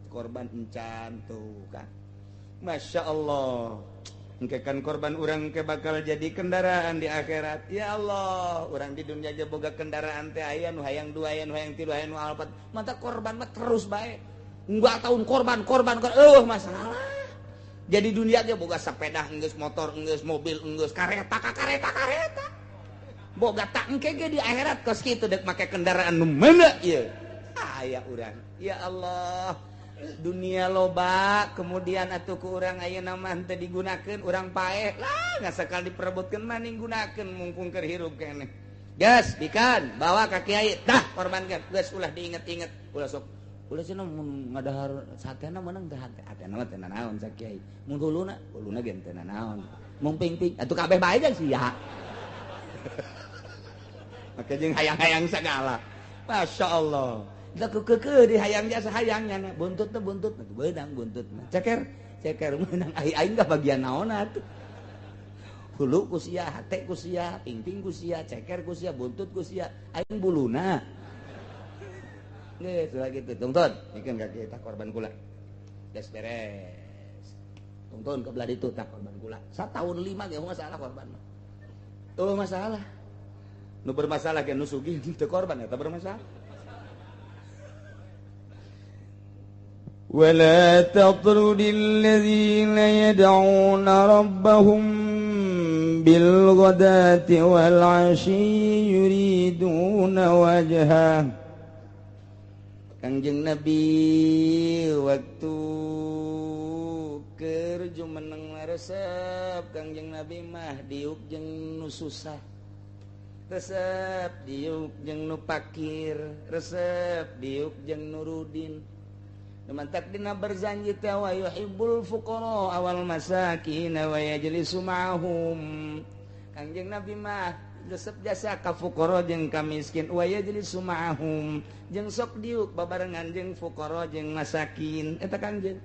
korban encan tuh kan. Masya Allah. Engke kan korban urang ke bakal jadi kendaraan di akhirat. Ya Allah, urang di dunia aja boga kendaraan teh aya nu hayang dua, aya nu hayang tilu, aya nu alpat. Mata korban mah terus bae. Enggak tahun korban, korban, korban. Masalah. Jadi dunia aja boga sepeda enggeus, motor enggeus, mobil enggeus, kareta ka kareta kareta. Boga tak engke ge di akhirat kos kitu dek make kendaraan nu mana ieu. Aya urang. Ya Allah. Dunia loba kemudian atuh ku urang ayeuna mah teu digunakeun urang paeh lah ngasakal diperebutkeun mah gunakeun mungkung keur hirup keneh. Geus bikan bawa ka kiai tah korbankeun geus ulah diinget-inget ulah sok ulah cenah mun ngadahar satena meunang teh hate hatena mah teu nanaon sa kiai mun huluna huluna ge teu nanaon mun ping-ping atuh kabeh bae jeung sia. Make jeung hayang-hayang sagala. Masya Allah. Da keukeuh di hayang jasa hayangnya na buntut teh buntut beunang buntut mah ceker ceker meunang aing ka bagian naon atuh hulu ku sia hate ku sia pingping ku sia ceker ku sia buntut ku sia aing buluna geus lah kitu tungtun mikeun ka kieu tah korban kula geus beres tungtun ke belah ditu tah korban kula sataun 5 ge masalah korban mah tuh masalah nu bermasalah ge nu sugih teu korban eta bermasalah. ولا تطرد الذين يدعون ربهم بالغداة والعشي يريدون وجهه. Kangjeng Nabi waktu keur jumeneng resep Kangjeng Nabi mah diuk jeung nu susah, resep diuk jeung nu pakir, resep diuk jeung nu rudin. Mantak dina berzanji teh wa yuhibbul fuqara awal masakin wa yajlisu ma'ahum. Kangjeng Nabi mah resep jasa ka fuqara jeung ka miskin wa yajlisu ma'ahum jeung sok diuk babarengan jeung fuqara jeung masakin eta Kangjeng.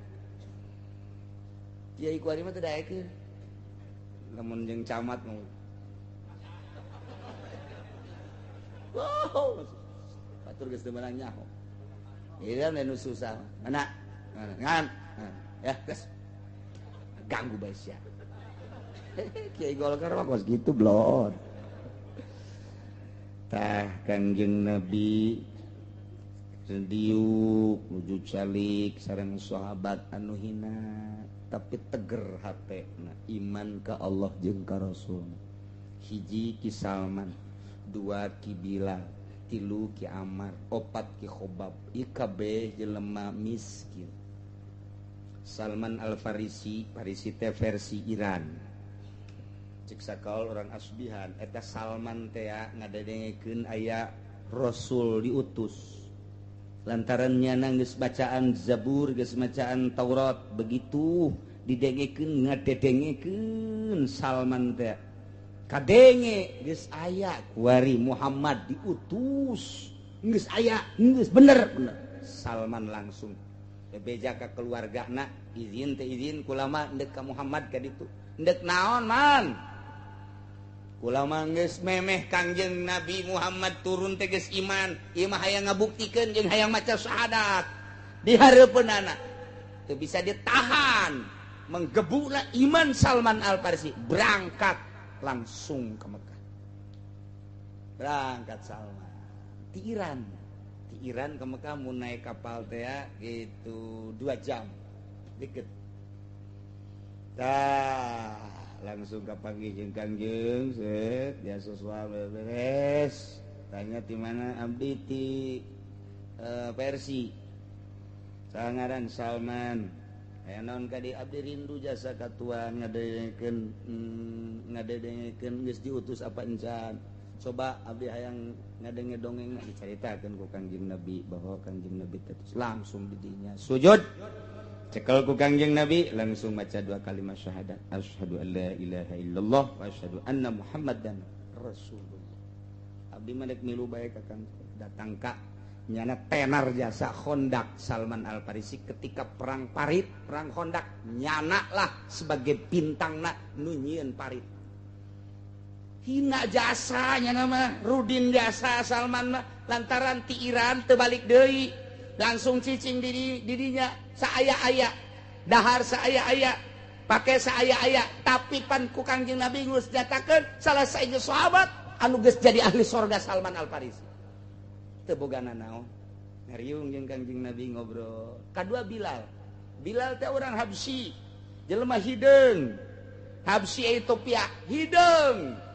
Kiai kuari mah teu daekeun. Lamun jeung camat mah. Wow, batur geus teu meunang nyaho. Iya nu susah. Mana? Ngan. Ya, geus. Ganggu bae sia. Kiai Golkar mah kos gitu blon. Tah Kangjeng Nabi diuk nuju calik sareng sahabat anu hina tapi teger hatena iman ka Allah jeung ka Rasul. Hiji Ki Salman, dua Ki Bilal, tilu Ki Amar, opat Ki Khobab, IKB jelema miskin. Salman Al-Farisi, Farisi teh versi Iran. Cek sakaol orang Asbihan eta Salman teh ngadengekeun aya Rasul diutus. Lantaran nyana geus bacaan Zabur, geus bacaan Taurat, begitu didengekeun ngadedengekeun Salman teh. Kadenge geus aya kuari Muhammad diutus. Geus aya, geus bener bener. Salman langsung bebeja ka keluargana, izin teh izin kulama ndek ka Muhammad ka ditu. Ndek naon man? Kulama geus memeh Kangjeng Nabi Muhammad turun teh geus iman, ieu mah hayang ngabuktikeun jeung hayang maca syahadat di hareupeunana. Teu bisa ditahan, menggebuklah iman Salman Al-Farisi, berangkat langsung ke Mekah. Berangkat Salman di Iran. Di Iran ke Mekah mau naik kapal teh gitu 2 jam. Deket. Tah, langsung kapanggih jeung Kangjeng, set biasa suami beres. Tanya di mana abdi ti Persi. Sangaran Salman. Aya naon ka di abdi rindu jasa ka tuan ngadengekeun geus diutus apa encan. Coba abdi hayang ngadenge dongeng dicaritakeun ku Kangjeng Nabi bahwa Kangjeng Nabi teh langsung di dinya sujud. Cekel ku Kangjeng Nabi langsung baca 2 kalimat syahadat. Asyhadu an la ilaha illallah wa asyhadu anna Muhammadan Rasulullah. Abdi mah dek milu bae ka Kang datang ka nyana tenar jasa Khondak Salman Al-Farisi ketika perang Parit, perang Khondak nyana lah sebagai bintangna nu nyieun parit. Hina jasanya nama Rudin jasa Salman mah lantaran ti Iran teu balik deui langsung cicing di didinya saaya-aya dahar saaya-aya pake saaya-aya tapi pan ku Kangjeng Nabi geus nyatakeun salah saiji sahabat anu geus jadi ahli sorga Salman Al-Farisi. Teu bogana naon ngariung jeung Kangjeng Nabi ngobrol. Kadua Bilal. Bilal teh urang Habsyi, jelema hideung. Habsyi Ethiopia, hideung.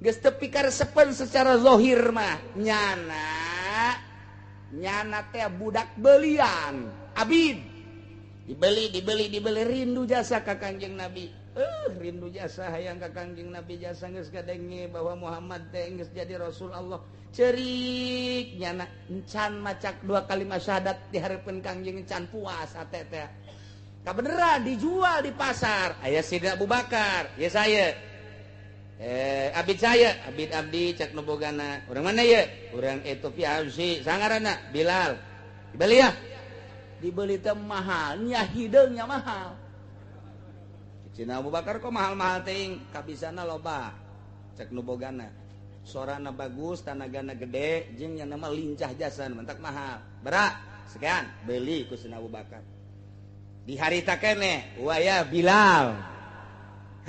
Geus teu pikaresepeun secara zahir mah nyana nyana teh budak belian abid dibeli dibeli dibeli rindu jasa ka Kangjeng Nabi. Rindu jasa hayang ka Kangjeng Nabi jasa geus kadenge bahwa Muhammad teh geus jadi Rasul Allah. Cerik nyana encan macak 2 kalimat syahadat di hareupeun Kangjeng encan puas hate teh. Kabeneran dijual di pasar. Aya Sidna Abu Bakar, ya saya. Abid saya, abid abdi cak nu bogana. Urang mana ye? Urang Ethiopia Habsyi, sangaranna Bilal. Dibeli ya? Dibeli teh mahal, nya hideungnya mahal. Cina Abu Bakar kok mahal-mahal teuing, kabisana loba. Cak nu bogana. Sorana bagus, tanagana gede, jeung nya nama lincah jasa, mentak mahal. Berak, sekian, beli ku Sina Abu Bakar. Di harita keneh, waya Bilal.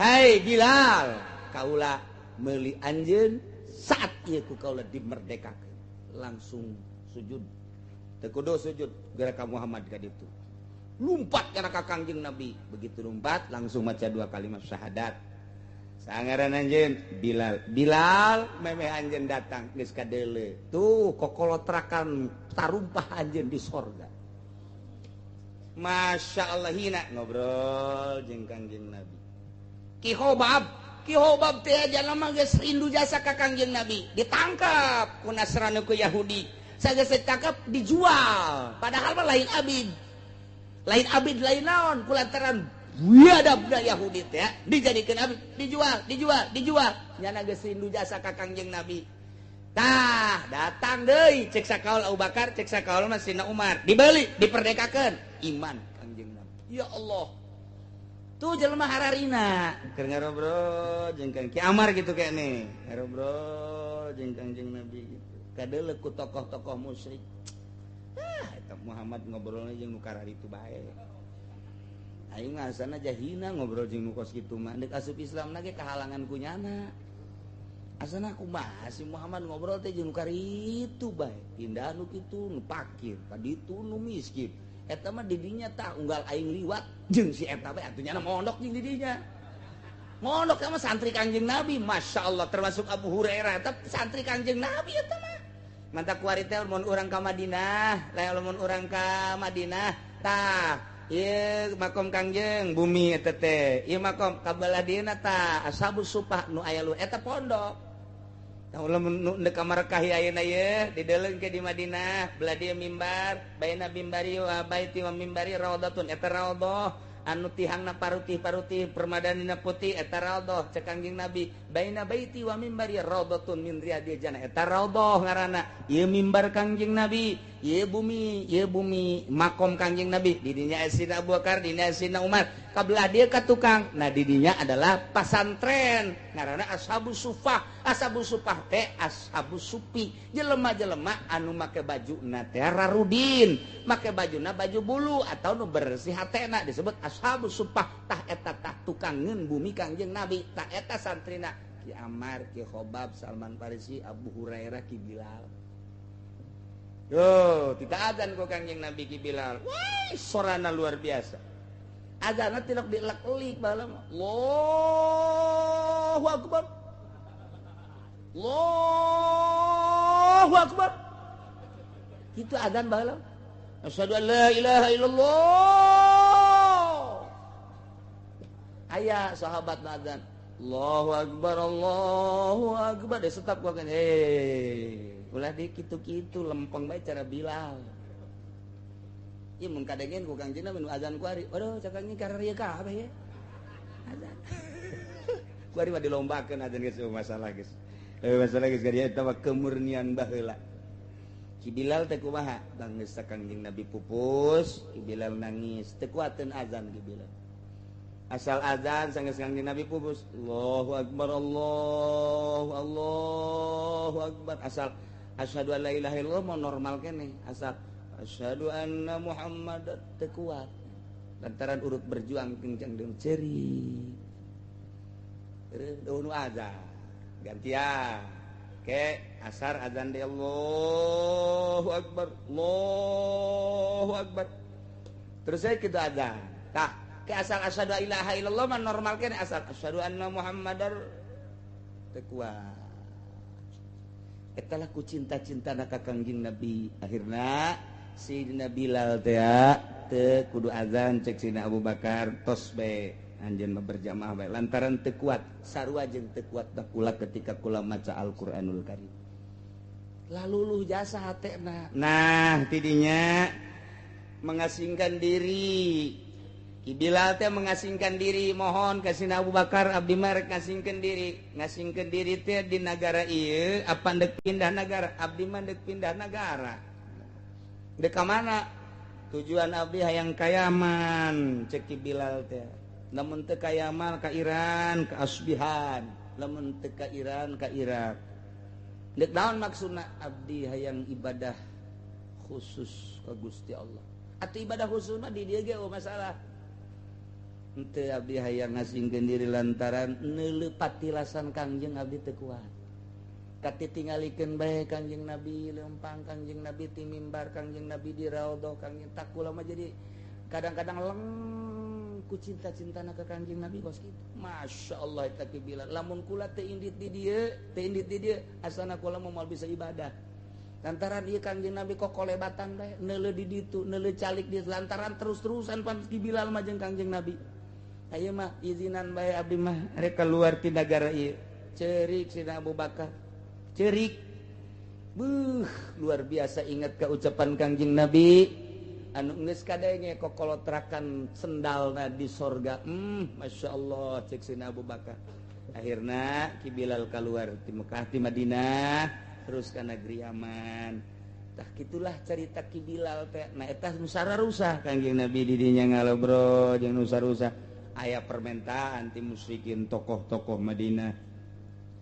Hai Bilal, kaula meuli anjeun saat ieu ku kaula dimerdekakeun. Langsung sujud. Teu kudu sujud geura ka Muhammad ka ditu. Lumpat kana ka Kangjeng Nabi. Begitu lumpat langsung maca 2 kalimat syahadat. Sangaran anjeun Bilal. Bilal memeh anjeun datang geus kadeule. Tuh kokolotrakan tarumpah anjeun di sorga. Masya Allah hina ngobrol jeung Kangjeng Nabi. Ki Hobab, Ki Hobab teh jalma geus rindu jasa ka Kangjeng Nabi, ditangkap ku Nasrani ku Yahudi. Sageus ditangkap dijual, padahal mah lain abid. Lain abid lain naon kulantaran biadabna Yahudi teh dijadikeun abid, dijual, dijual, dijual. Nyana geus rindu jasa ka Kangjeng Nabi. Tah, datang deui cek sakaul Abu Bakar, cek sakaul mah Sidna Umar, dibeli, diperdekakeun iman Kangjeng Nabi. Ya Allah. Tuh jelema hararina keur ngarobrol jeung Kang Ki Amar gitu kene. Ngarobrol jeung Kangjeng Nabi gitu. Kadeuleu ku tokoh-tokoh musyrik. Ah, eta Muhammad ngobrolna jeung nu kararitu bae. Aing mah asana jahina ngobrol jeung nu kos kitu mah. Deuk asup Islam ge kahalangan ku nyana. Asana kumaha si Muhammad ngobrol teh jeung nu karitu bae. Pindah nu kitu nu pakir, ka ditu nu miskin. Eta mah didinya tah unggal aing liwat jeung si eta bae atuh nyana mondok jeung didinya. Mondok sama santri Kangjeng Nabi, Masya Allah termasuk Abu Hurairah eta santri Kangjeng Nabi eta mah. Mantap kuari teh mun urang ka Madinah, lamun urang ka Madinah tah Ieu makom Kangjeng bumi eta teh. Ieu makom kabelah dieuna tah ashabus supah nu aya lu eta pondok. Tah lamun nu deuk ka Makkah ayeuna ye dideleun ke di Madinah, belah dieu mimbar, baina mimbari wa baiti wa mimbari raudhatun eta raudhah anu tihangna parutih-parutih permadanina putih eta raudhah cek Kangjeng Nabi baina baiti wa mimbari raudhatun min riyadil jannah eta raudhah ngaranna. Ieu mimbar Kangjeng Nabi, ieu bumi makom Kangjeng Nabi, di dinya Sayyidina Abu Bakar, di dinya Sayyidina Umar, kabelah dieu ka tukang. Nah di dinya adalah pasantren ngaranna ashabus sufah. Ashabus sufah teh ashabus sufi, jelema-jelema anu make bajuna teh rarudin, make bajuna baju bulu atau nu bersih hatena disebut ashabus supah. Tah eta tah tukangeun bumi Kangjeng Nabi, tah eta santrina Ki Ammar, Ki Khobab, Salman Farisi, Abu Hurairah, Ki Bilal. Yo, tidak azan ku Kangjeng Nabi Ki Bilal. Wah, sorana luar biasa. Azanna tilok dielek-elik baheula mah. Allahu Akbar. Allahu Akbar. Itu azan baheula. Asyhadu an la ilaha illallah. Aya sahabat azan. Allahu Akbar, Allahu Akbar. Dia tetap gua kan, ulah di kitu-kitu lempeng bae cara Bilal. Ieu mun kadengen ku Kangjeng Nabi nu azan ku ari. Waduh, cak Kangjeng kararieu kabeh ye. Azan. Ku ari mah dilombakeun azan geus masalah geus. Masalah geus ka dieu eta mah kemurnian baheula. Ki Bilal teh kumaha? Banggeus Kangjeng Nabi pupus, Ki Bilal nangis, teu kuateun azan Ki Bilal. Asal azan sanggeus Kangjeng Nabi pupus, Allahu Akbar, Allahu Allahu Akbar. Asal asyhadu an la ilaha illallah mau normal keneh, asal asyhadu anna Muhammadar teu kuat. Lantaran urut berjuang kencang deung ceri. Eueuh nu azan. Gantian. Ke asar azan deui Allahu Akbar, Allahu Akbar. Terus saya kitu azan. Tah, ke asal asyhadu ilaha illallah mah normal keneh, asal asyhadu anna Muhammadar teu kuat. Eta lah ku cinta-cintana ka Kangjeng Nabi. Akhirna Sayyidina Bilal teh teu kudu azan cek Sayyidina Abu Bakar tos bae anjeun mah berjamaah bae lantaran teu kuat sarua jeung teu kuat kula ketika kula maca Al-Qur'anul Karim. Laluluh jasa hatena. Nah, tidinya mengasingkan diri. Ki Bilal teh mengasingkan diri, mohon ka Sayyidina Abu Bakar abdi mah rek ngasingkeun diri. Ngasingkeun diri teh di nagara ieu apa ndek pindah nagara? Abdi mah ndek pindah nagara. Dek ka mana? Tujuan abdi hayang ka Yaman, cek Ki Bilal teh. Lamun teu ka Yaman ka Iran, ka Asbihan. Lamun teu ka Iran ka Irak. Dek naon maksudna? Abdi hayang ibadah khusus ka Gusti Allah. Atuh ibadah khusus mah di dieu ge masalah. Henteu abdi hayang ngasingkeun diri lantaran neuleuh patilasan Kangjeng abdi teu kuat. Katitingalikeun bae Kangjeng Nabi leumpang, Kangjeng Nabi ti mimbar, Kangjeng Nabi di raudhah, Kangjeng takula mah jadi kadang-kadang leng ku cinta-cintana ka Kangjeng Nabi kos kitu. Masya Allah eta Ki Bilal. Lamun kula teu indit di dieu, teu indit di dieu, asana kula moal bisa ibadah. Lantaran ieu Kangjeng Nabi kok kolebatan bae, neuleuh di ditu, neuleuh calik di lantaran terus-terusan pan Ki Bilal mah jeung Kangjeng Nabi. Ayeuna mah izinan bae abdi mah rek keluar ti nagara ieu. Ceurik Sayyidina Abu Bakar. Cerik. Buh, luar biasa ingat ke ucapan Kangjeng Nabi anu geus kadenge kokolotrakan sendalna di sorga. Masya Allah cek Sayyidina Abu Bakar. Akhirna Ki Bilal keluar ti Mekah ti Madinah terus ka negeri Yaman. Tah kitulah cerita Ki Bilal teh. Nah eta nu sararusah Kangjeng Nabi di dinya ngalobrol jeung nu sararusah. Aya permintaan ti musyrikin tokoh-tokoh Madinah.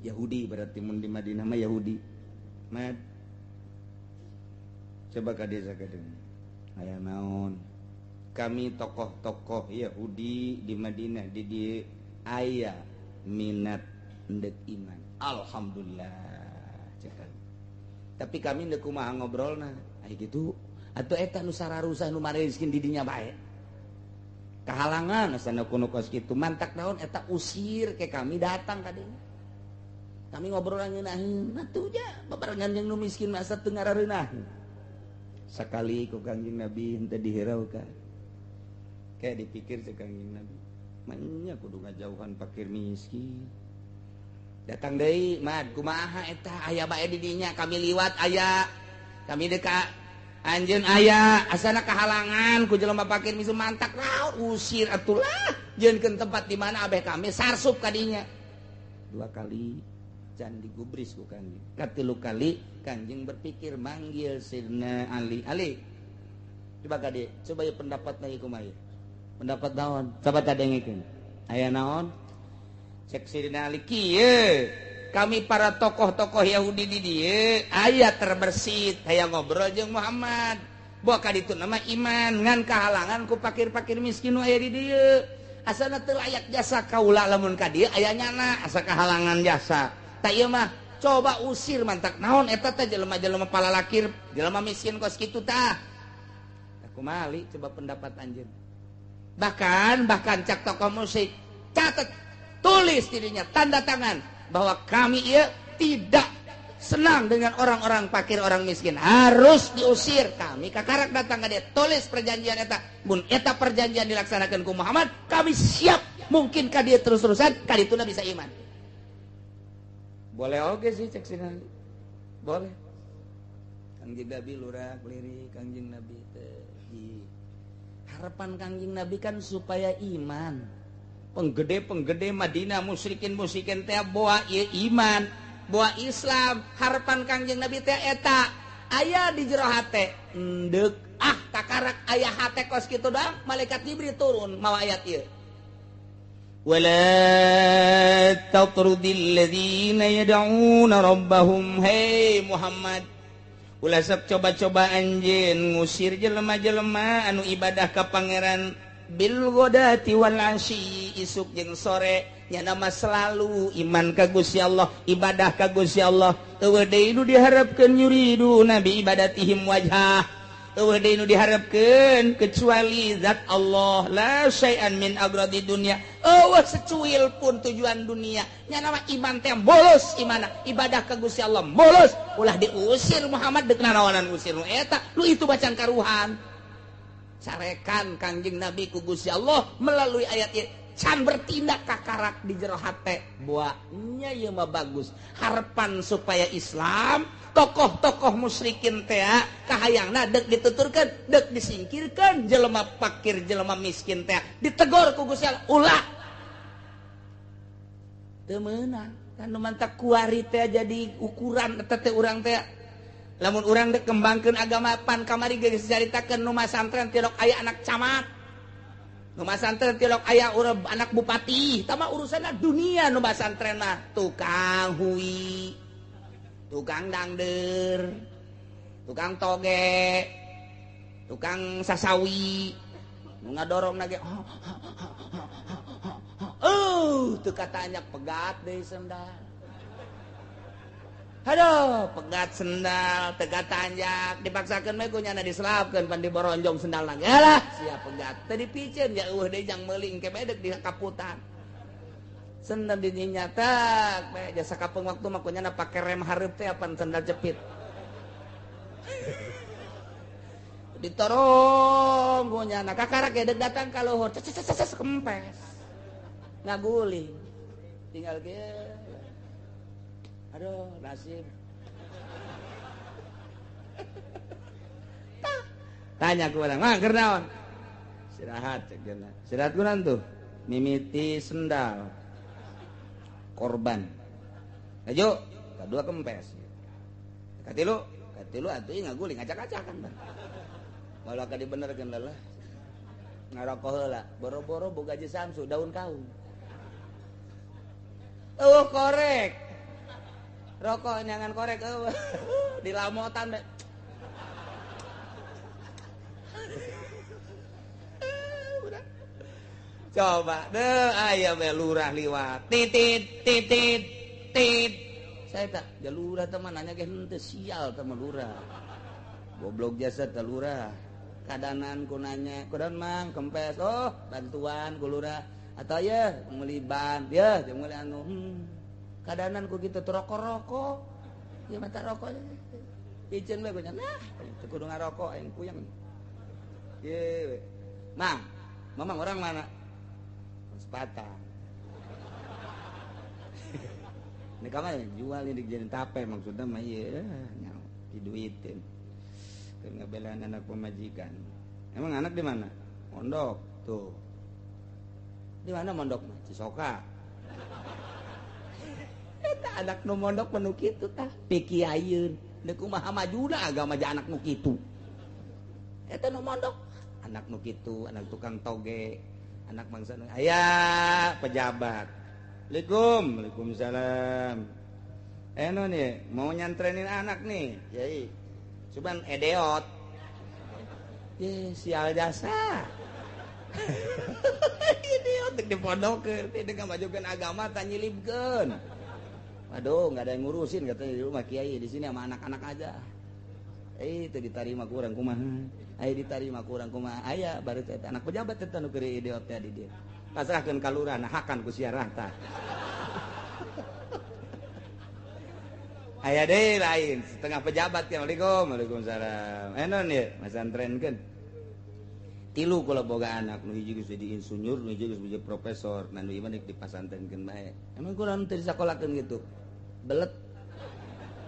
Yahudi berarti mun di Madinah mah Yahudi. Mad. Coba ka desa ka dieu. Aya naon? Kami tokoh-tokoh Yahudi di Madinah di dieu aya minat ndek iman. Alhamdulillah cek. Tapi kami ndek kumaha ngobrolna? Aya kitu atuh eta nu sararusah nu mareuskeun di dinya bae. Kahalangan asana kuno kos kitu mantak naon eta usir ke kami datang ka dinya. Kami ngobrol ngeunaheun atuh ja babarengan jeung nu miskin masa teu ngarareunah. Sakali ku Kangjeng Nabi henteu dihiraukeun. Kayak dipikir cek Kangjeng Nabi, manya kudu ngajauhan fakir miskin. Datang deui mad kumaha eta aya bae di dinya kami liwat aya kami deka anjeun aya asana kahalangan ku jelema fakir miskin mantak raun usir atulah jieunkeun tempat di mana abeh kami sarsup ka dinya. Dua kali can digubris ku Kangjeng. Katilu kali Kangjeng berpikir manggil Sidna Ali. Ali, coba kade, coba ya pendapatna ieu kumaha. Pendapat naon? Coba tadengekeun. Aya naon? Cek Sidna Ali kieu, kami para tokoh-tokoh Yahudi di dieu aya terbersit hayang ngobrol jeung Muhammad. Boa ka ditu nama iman ngan kahalangan ku fakir-fakir miskin nu aya di dieu. Asana teu layak jasa kaula lamun ka dieu aya nyana asa kahalangan jasa. Tak ieu mah coba usir mantak naon eta teh jelema-jelema palalakir, jelema miskin kos kitu tah. Kumaha Ali coba pendapat anjeun. Bahkan cak tokoh musik catat tulis dirinya tanda tangan bahwa kami ieu tidak senang dengan orang-orang fakir, orang miskin, harus diusir. Kami kakarak datang ka dia tulis perjanjian eta. Mun eta perjanjian dilaksanakan ku Muhammad, kami siap mungkin ka dia terus-terusan ka dituna bisa iman. Boleh oge sih cek Sidna Ali. Boleh. Kangjeng Nabi lurah lirik Kangjeng Nabi teh di harapan Kangjeng Nabi kan supaya iman. Penggede-penggede Madinah musyrikin-musyrikin teh boa ieu iman, boa Islam. Harapan Kangjeng Nabi teh eta aya di jero hate. Endek ah kakarak aya hate kos kitu doang malaikat Jibril turun mawa ayat ieu. Wala tatrudil ladzina yad'una rabbahum, hey Muhammad, ulah sok coba-coba anjeun ngusir jelema-jelema anu ibadah ka pangeran bil ghadati wal asyi, isuk jeung sore nya nama selalu iman ka Gusti Allah, ibadah ka Gusti Allah. Eueuh deui nu diharapkeun yuridu nabi ibadatihim wajhah, eueuh deui nu diharapkeun kecuali zat Allah, la syai'an min agradi dunya, eueuh secuil pun tujuan dunia. Nya nama iman teh bolos imana, ibadah ka Gusti Allah bolos, ulah diusir Muhammad deuk nanaonan usir nu eta, lu itu bacan karuhan. Carekan Kangjeng Nabi ku Gusti Allah melalui ayat ieu can bertindak kakarak di jero hate. Buahnya ieu mah bagus. Harapan supaya Islam tokoh-tokoh musyrikin teh kahayangna deuk dituturkeun, deuk disingkirkeun jelema fakir, jelema miskin teh ditegor ku Gusti Allah ulah. Teu meunang kan nu mantak kuari teh jadi ukuran eta teh urang teh. Lamun urang dek kembangkeun agama pan kamari geus dicaritakeun nu masantren tilok aya anak camat. Nu masantren tilok aya anak bupati, tah mah urusanna dunia nu masantren mah tukang hui, tukang dangder, tukang toge, tukang sasawi, nu ngadorong nage. Teu katanya pegat deui sendal. Aduh, pegat sendal, tegat tanjak, dipaksakeun mah ku nyana diselapkeun pan diboronjong sendal lagi. Alah, sia pegat. Teu dipiceun ya eueuh deui jang meuling ke bae deuk di kaputan. Sendal di nyatak, bae jasa kapeung waktu mah ku nyana pake rem hareup teh apan sendal jepit. Ditorong ku nyana kakarak ge deuk datang ka luhur, ces kempes. Ngaguling. Tinggal kieu. Aduh, nasib. Tanya ku urang, "Mang, keur naon?" Istirahat cek cenah. Istirahat ku naon tuh? Mimiti sendal. Korban. Ayo, kadua kempes. Katilu, katilu atuh ngaguling acak-acakan bang. Malah ka dibenerkeun lelah. Ngarokok heula, boro-boro boga je Samsu daun kaung. Eueuh korek. Rokok nyangan korek eueuh. Dilamotan be. Coba deh aya we lurah liwat. Titit titit tit. Saya tak ja lurah teh mah nanya ge henteu sial teh mah lurah. Goblok jasa teh lurah. Kadanan ku nanya, kudaon mang kempes. Oh, bantuan ku lurah. Atau ya meuli ban, ya meuli anu. Kadanan ku gitu rokok-rokok. Ya mata rokok. Ijen we nya. Nah, teu kudu ngarokok aing puyeng. Ye we. Mang, Mamang orang mana? Sepatang. Ini kamu jual ini dijadiin tape maksudnya mah ieu nyaho diduitin. Keur ngabelaan anak pemajikan. Emang anak di mana? Mondok tuh. Di mana mondok mah? Cisoka. Eta anak nu mondok mah nu kitu tah, pikiayeun. Deuk kumaha majuna agama ja anak nu kitu. Eta nu mondok, anak nu kitu, anak tukang toge, anak bangsa nu aya pejabat. Assalamualaikum, waalaikumsalam. Eno nih, mau nyantrenin anak nih, yai. Cuman edeot. Ye, sial jasa. Edeot di pondokeun, teh ngamajukeun agama tah nyilibkeun. Waduh, nggak ada yang ngurusin katanya di rumah kiai, di sini sama anak-anak aja. Itu diterima kurang kumaha. Aya diterima kurang kumaha. Aya baru teh anak pejabat teh nu keur edeot teh di dieu. Pasrahkeun ka lurah nah hakan ku siarah tah. Aya deui lain setengah pejabat ya. Assalamualaikum, waalaikumsalam. Enon ye masantrenkeun. Tilu kula boga anak nu hiji geus jadi insinyur, nu hiji geus jadi profesor, nah nu ieu mah dipasantrenkeun bae. Emang kurang teu disakolakeun gitu. Belet.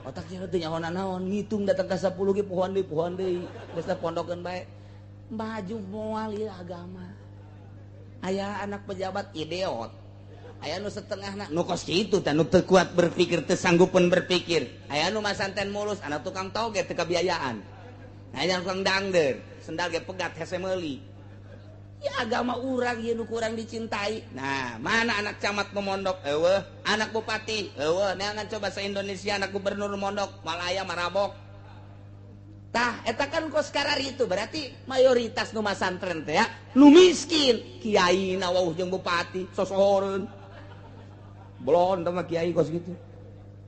Otaknya teu nyaho naon, ngitung datang ka 10 ge pohoan deui, geus teh pondokeun bae. Maju moal ieu agama. Aya anak pejabat ideot. Aya nu setengahna nu kos kitu teh nu teu kuat berpikir, teu sanggupeun berpikir. Aya nu masanten mulus, anak tukang toge teu kabiayaan. Aya tukang dangder, sendal ge pegat hese meuli. Ya agama urang ieu nu kurang dicintai. Nah, mana anak camat nu mondok? Eueuh, anak bupati, eueuh, neangan coba se-Indonesia anak gubernur mondok, Malaya marabok. Tah, eta kan kos karari itu berarti mayoritas nu masantren teh ya, nu miskin, kiai na wauh jeung bupati, sosohoreun. Belon teh mah kiai kos gitu.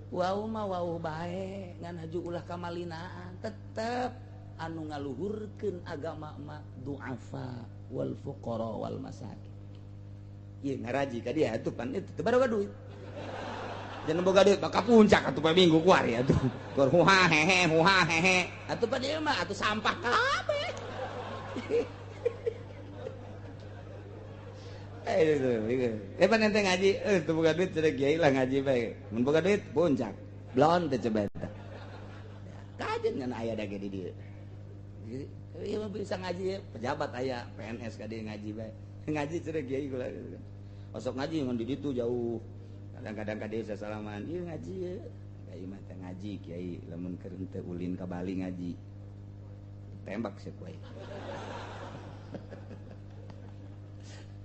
Wau mah wauh bae, ngan haju ulah kamalinaan, tetep anu ngaluhurkeun agama mah du'afa wal fuqara wal masakin. Ieu ngaraji ka dia atuh pan itu teu baroga duit. Jangan boga duit bakal puncak atuh poe minggu kuari atuh. Keur huha hehe huha hehe. Atuh pa dieu mah atuh sampah kabeh. Eh pan ente ngaji, teu boga duit cenah kiai lah ngaji bae. Mun boga duit puncak. Blon teh coba eta. Kajen ngan aya da ge di dieu. Ieu mah bisa ngaji pejabat aya PNS ka dieu ngaji bae. Ngaji cenah kiai kula. Osok ngaji ngan di ditu jauh. Kadang-kadang ka dieu sasalaman, ieu ngaji ye. Kiai mah teh ngaji kiai lamun keur henteu ulin ka Bali ngaji. Tembak sia ku aing.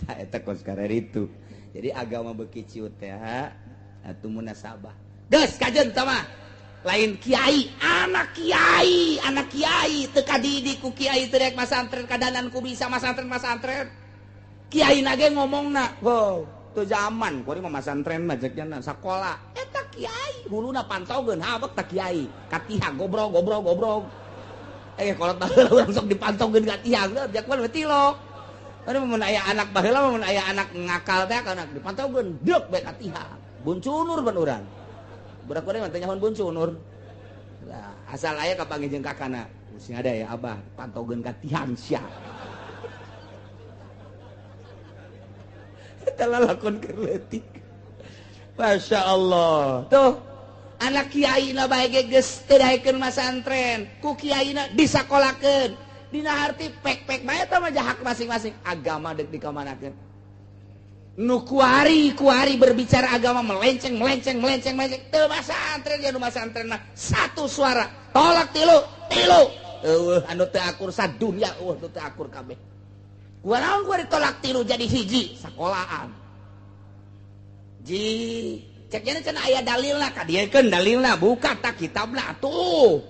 Tah eta kos kararitu. Jadi agama beuki ciut teh atuh munasabah. Geus kajeun tah mah. Lain kiai, anak kiai teu kadidik ku kiai teu rek masantren kadanan ku bisa masantren-masantren. Kiai na ge ngomongna, "Wow, teu zaman kuari mah masantren mah cek nya sakola." Eta kiai huluna pantaukeun habek tah kiai, ka tihang gobrog gobrog gobrog. Kolot baheula urang sok dipantaukeun ka tihang, jak we tilok. Anu mun aya anak baheula mun aya anak ngakal teh kana dipantaukeun deuk bae ka tihang. Buncunur ban urang. Budak kuari mah teh nyahoan buncunur. Lah, asal aya kapanggih jeung kakana. Sing ada ya abah pantaukeun ka tihang sia. Eta lalakon keur leutik. Masya Allah. Tuh, anak kiai na bae ge geus teu daekeun masantren, ku kiai na disakolakeun. Dina harti pek-pek bae eta mah hak masing-masing. Agama deuk dikamanakeun. Nu kuari-kuari berbicara agama melenceng melenceng melenceng melenceng. Teu masantren ya nu masantren mah satu suara, tolak tilu, tilu. Eueuh anu teu akur sadunya eueuh nu teu akur kabeh. Kuanaon kuari tolak tilu jadi hiji sakolaan. Ji cek nya cenah aya dalilna kadiekeun dalilna buka tak kitabna atuh.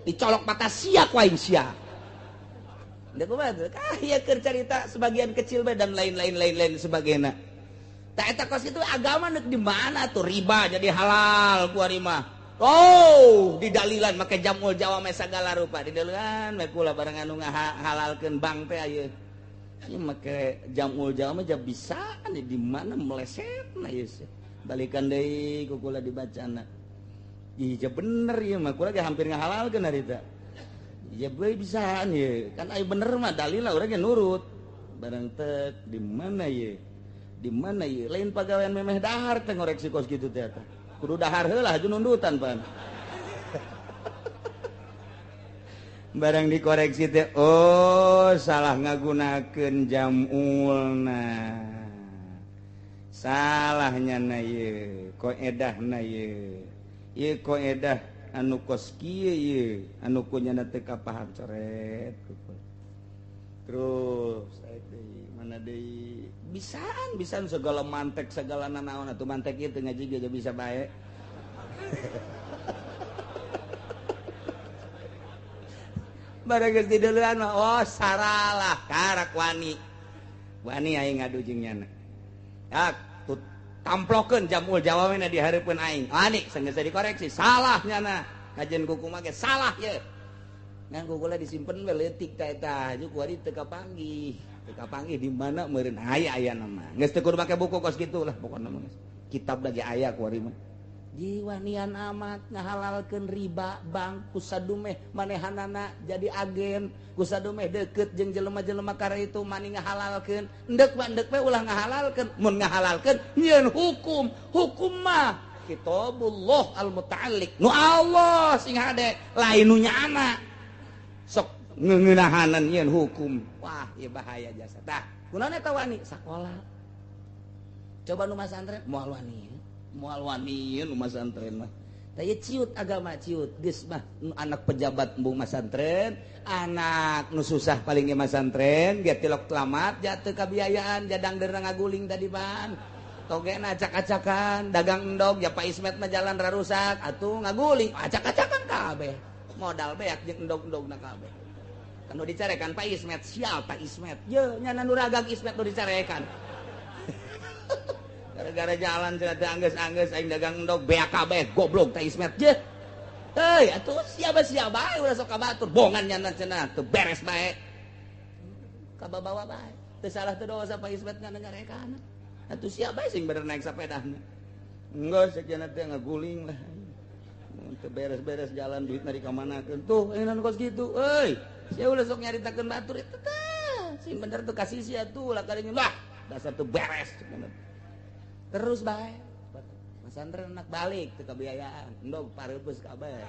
Dicolok mata sia ku aing sia. Deuk kumaha teh? Kah ieu keur carita sebagian kecil bae dan lain-lain lain-lain sebagainya. Tah eta kos itu agama neuk di mana tuh riba jadi halal kuari mah. Oh, didalilan make jamul jawame sagala rupa didalilan we kula bareng anu ngahalalkeun bank teh ieu. Ieu make jamul jawame ja bisa di mana melesetna ieu sih. Balikan deui ku kula dibacana. Ih, ja bener ieu mah kula ge hampir ngahalalkeun harita. Ya bae bisaan ieu. Kan aya bener mah dalil lah urang ge nurut. Barang tek di mana ye? Di mana ye? Lain pagawean memeh dahar teh ngoreksi kos kitu teh eta. Kudu dahar heula aju nundutan pan. Barang dikoreksi teh oh salah ngagunakeun jamulna. Salahnya na ye, koedahna ye. Ieu koedah anu kos kieu ye, anu kunyana teu kapaham coret. Terus mana deui bisaan bisaan segala mantek segala nanaon atuh mantek ieu teu ngaji ge bisa bae. Barang geus dideulean mah oh saralah karak wani. Wani aing ngadu jeung nyana. Ya tamplokeun jamul jawabna di hareupeun aing. Wani sanggeus dikoreksi salah nyana. Kajian kuku mah ge salah ye. Ngan kukula disimpen we leutik ta eta aju kuari teu kapanggih. Teu kapanggih di mana meureun aya aya nama. Geus teu kudu make buku kos kitu lah pokona mah geus. Kitab lagi aya kuari mah. Jiwanian amat ngahalalkeun riba bank kusadumeh manehanana jadi agen kusadumeh deket jeung jelema-jelema kara itu mani ngahalalkeun endek mah endek we ulah ngahalalkeun mun ngahalalkeun nyieun hukum hukum mah kitabullah al-muta'alliq nu Allah sing hade lain nu nyaana sok ngeunahanan nyieun hukum wah ieu bahaya jasa tah kunaon eta wani sakola coba nu masantren moal wani moal wani nu masantren mah tah ieu ciut agama ciut geus mah anak pejabat embung masantren anak nu susah paling ge masantren ge tilok telamat jatuh kabiayaan jadang derna ngaguling tadi pan togena acak-acakan dagang endog ya Pak Ismet mah jalan rarusak atuh ngaguling acak-acakan kabeh modal beak jeung endog-endogna kabeh kan nu dicarekan Pak Ismet sial Pak Ismet ye nya nu ragang Ismet nu dicarekan gara-gara jalan cenah teu anggeus-anggeus aing dagang endog beak kabeh goblok teh Ismet je. Heuy atuh siapa-siapa bae ulah sok ka batur bongan nyana cenah teu beres bae. Kababawa bae. Teu salah teu dosa Pak Ismet ngangarekan. Atuh siapa bae sing bener naik sapedahna. Enggeus cenah teh ngaguling lah. Mun teu beres-beres jalan duitna dikamanakeun. Tuh ayeuna kos kitu euy. Sia ulah sok nyaritakeun batur eta teh. Sing bener teu kasih sia tuh ulah karingin lah. Dasar teu beres cenah. Terus bae masantren anak balik teu kabiayaan endog pareupeuh kabeh.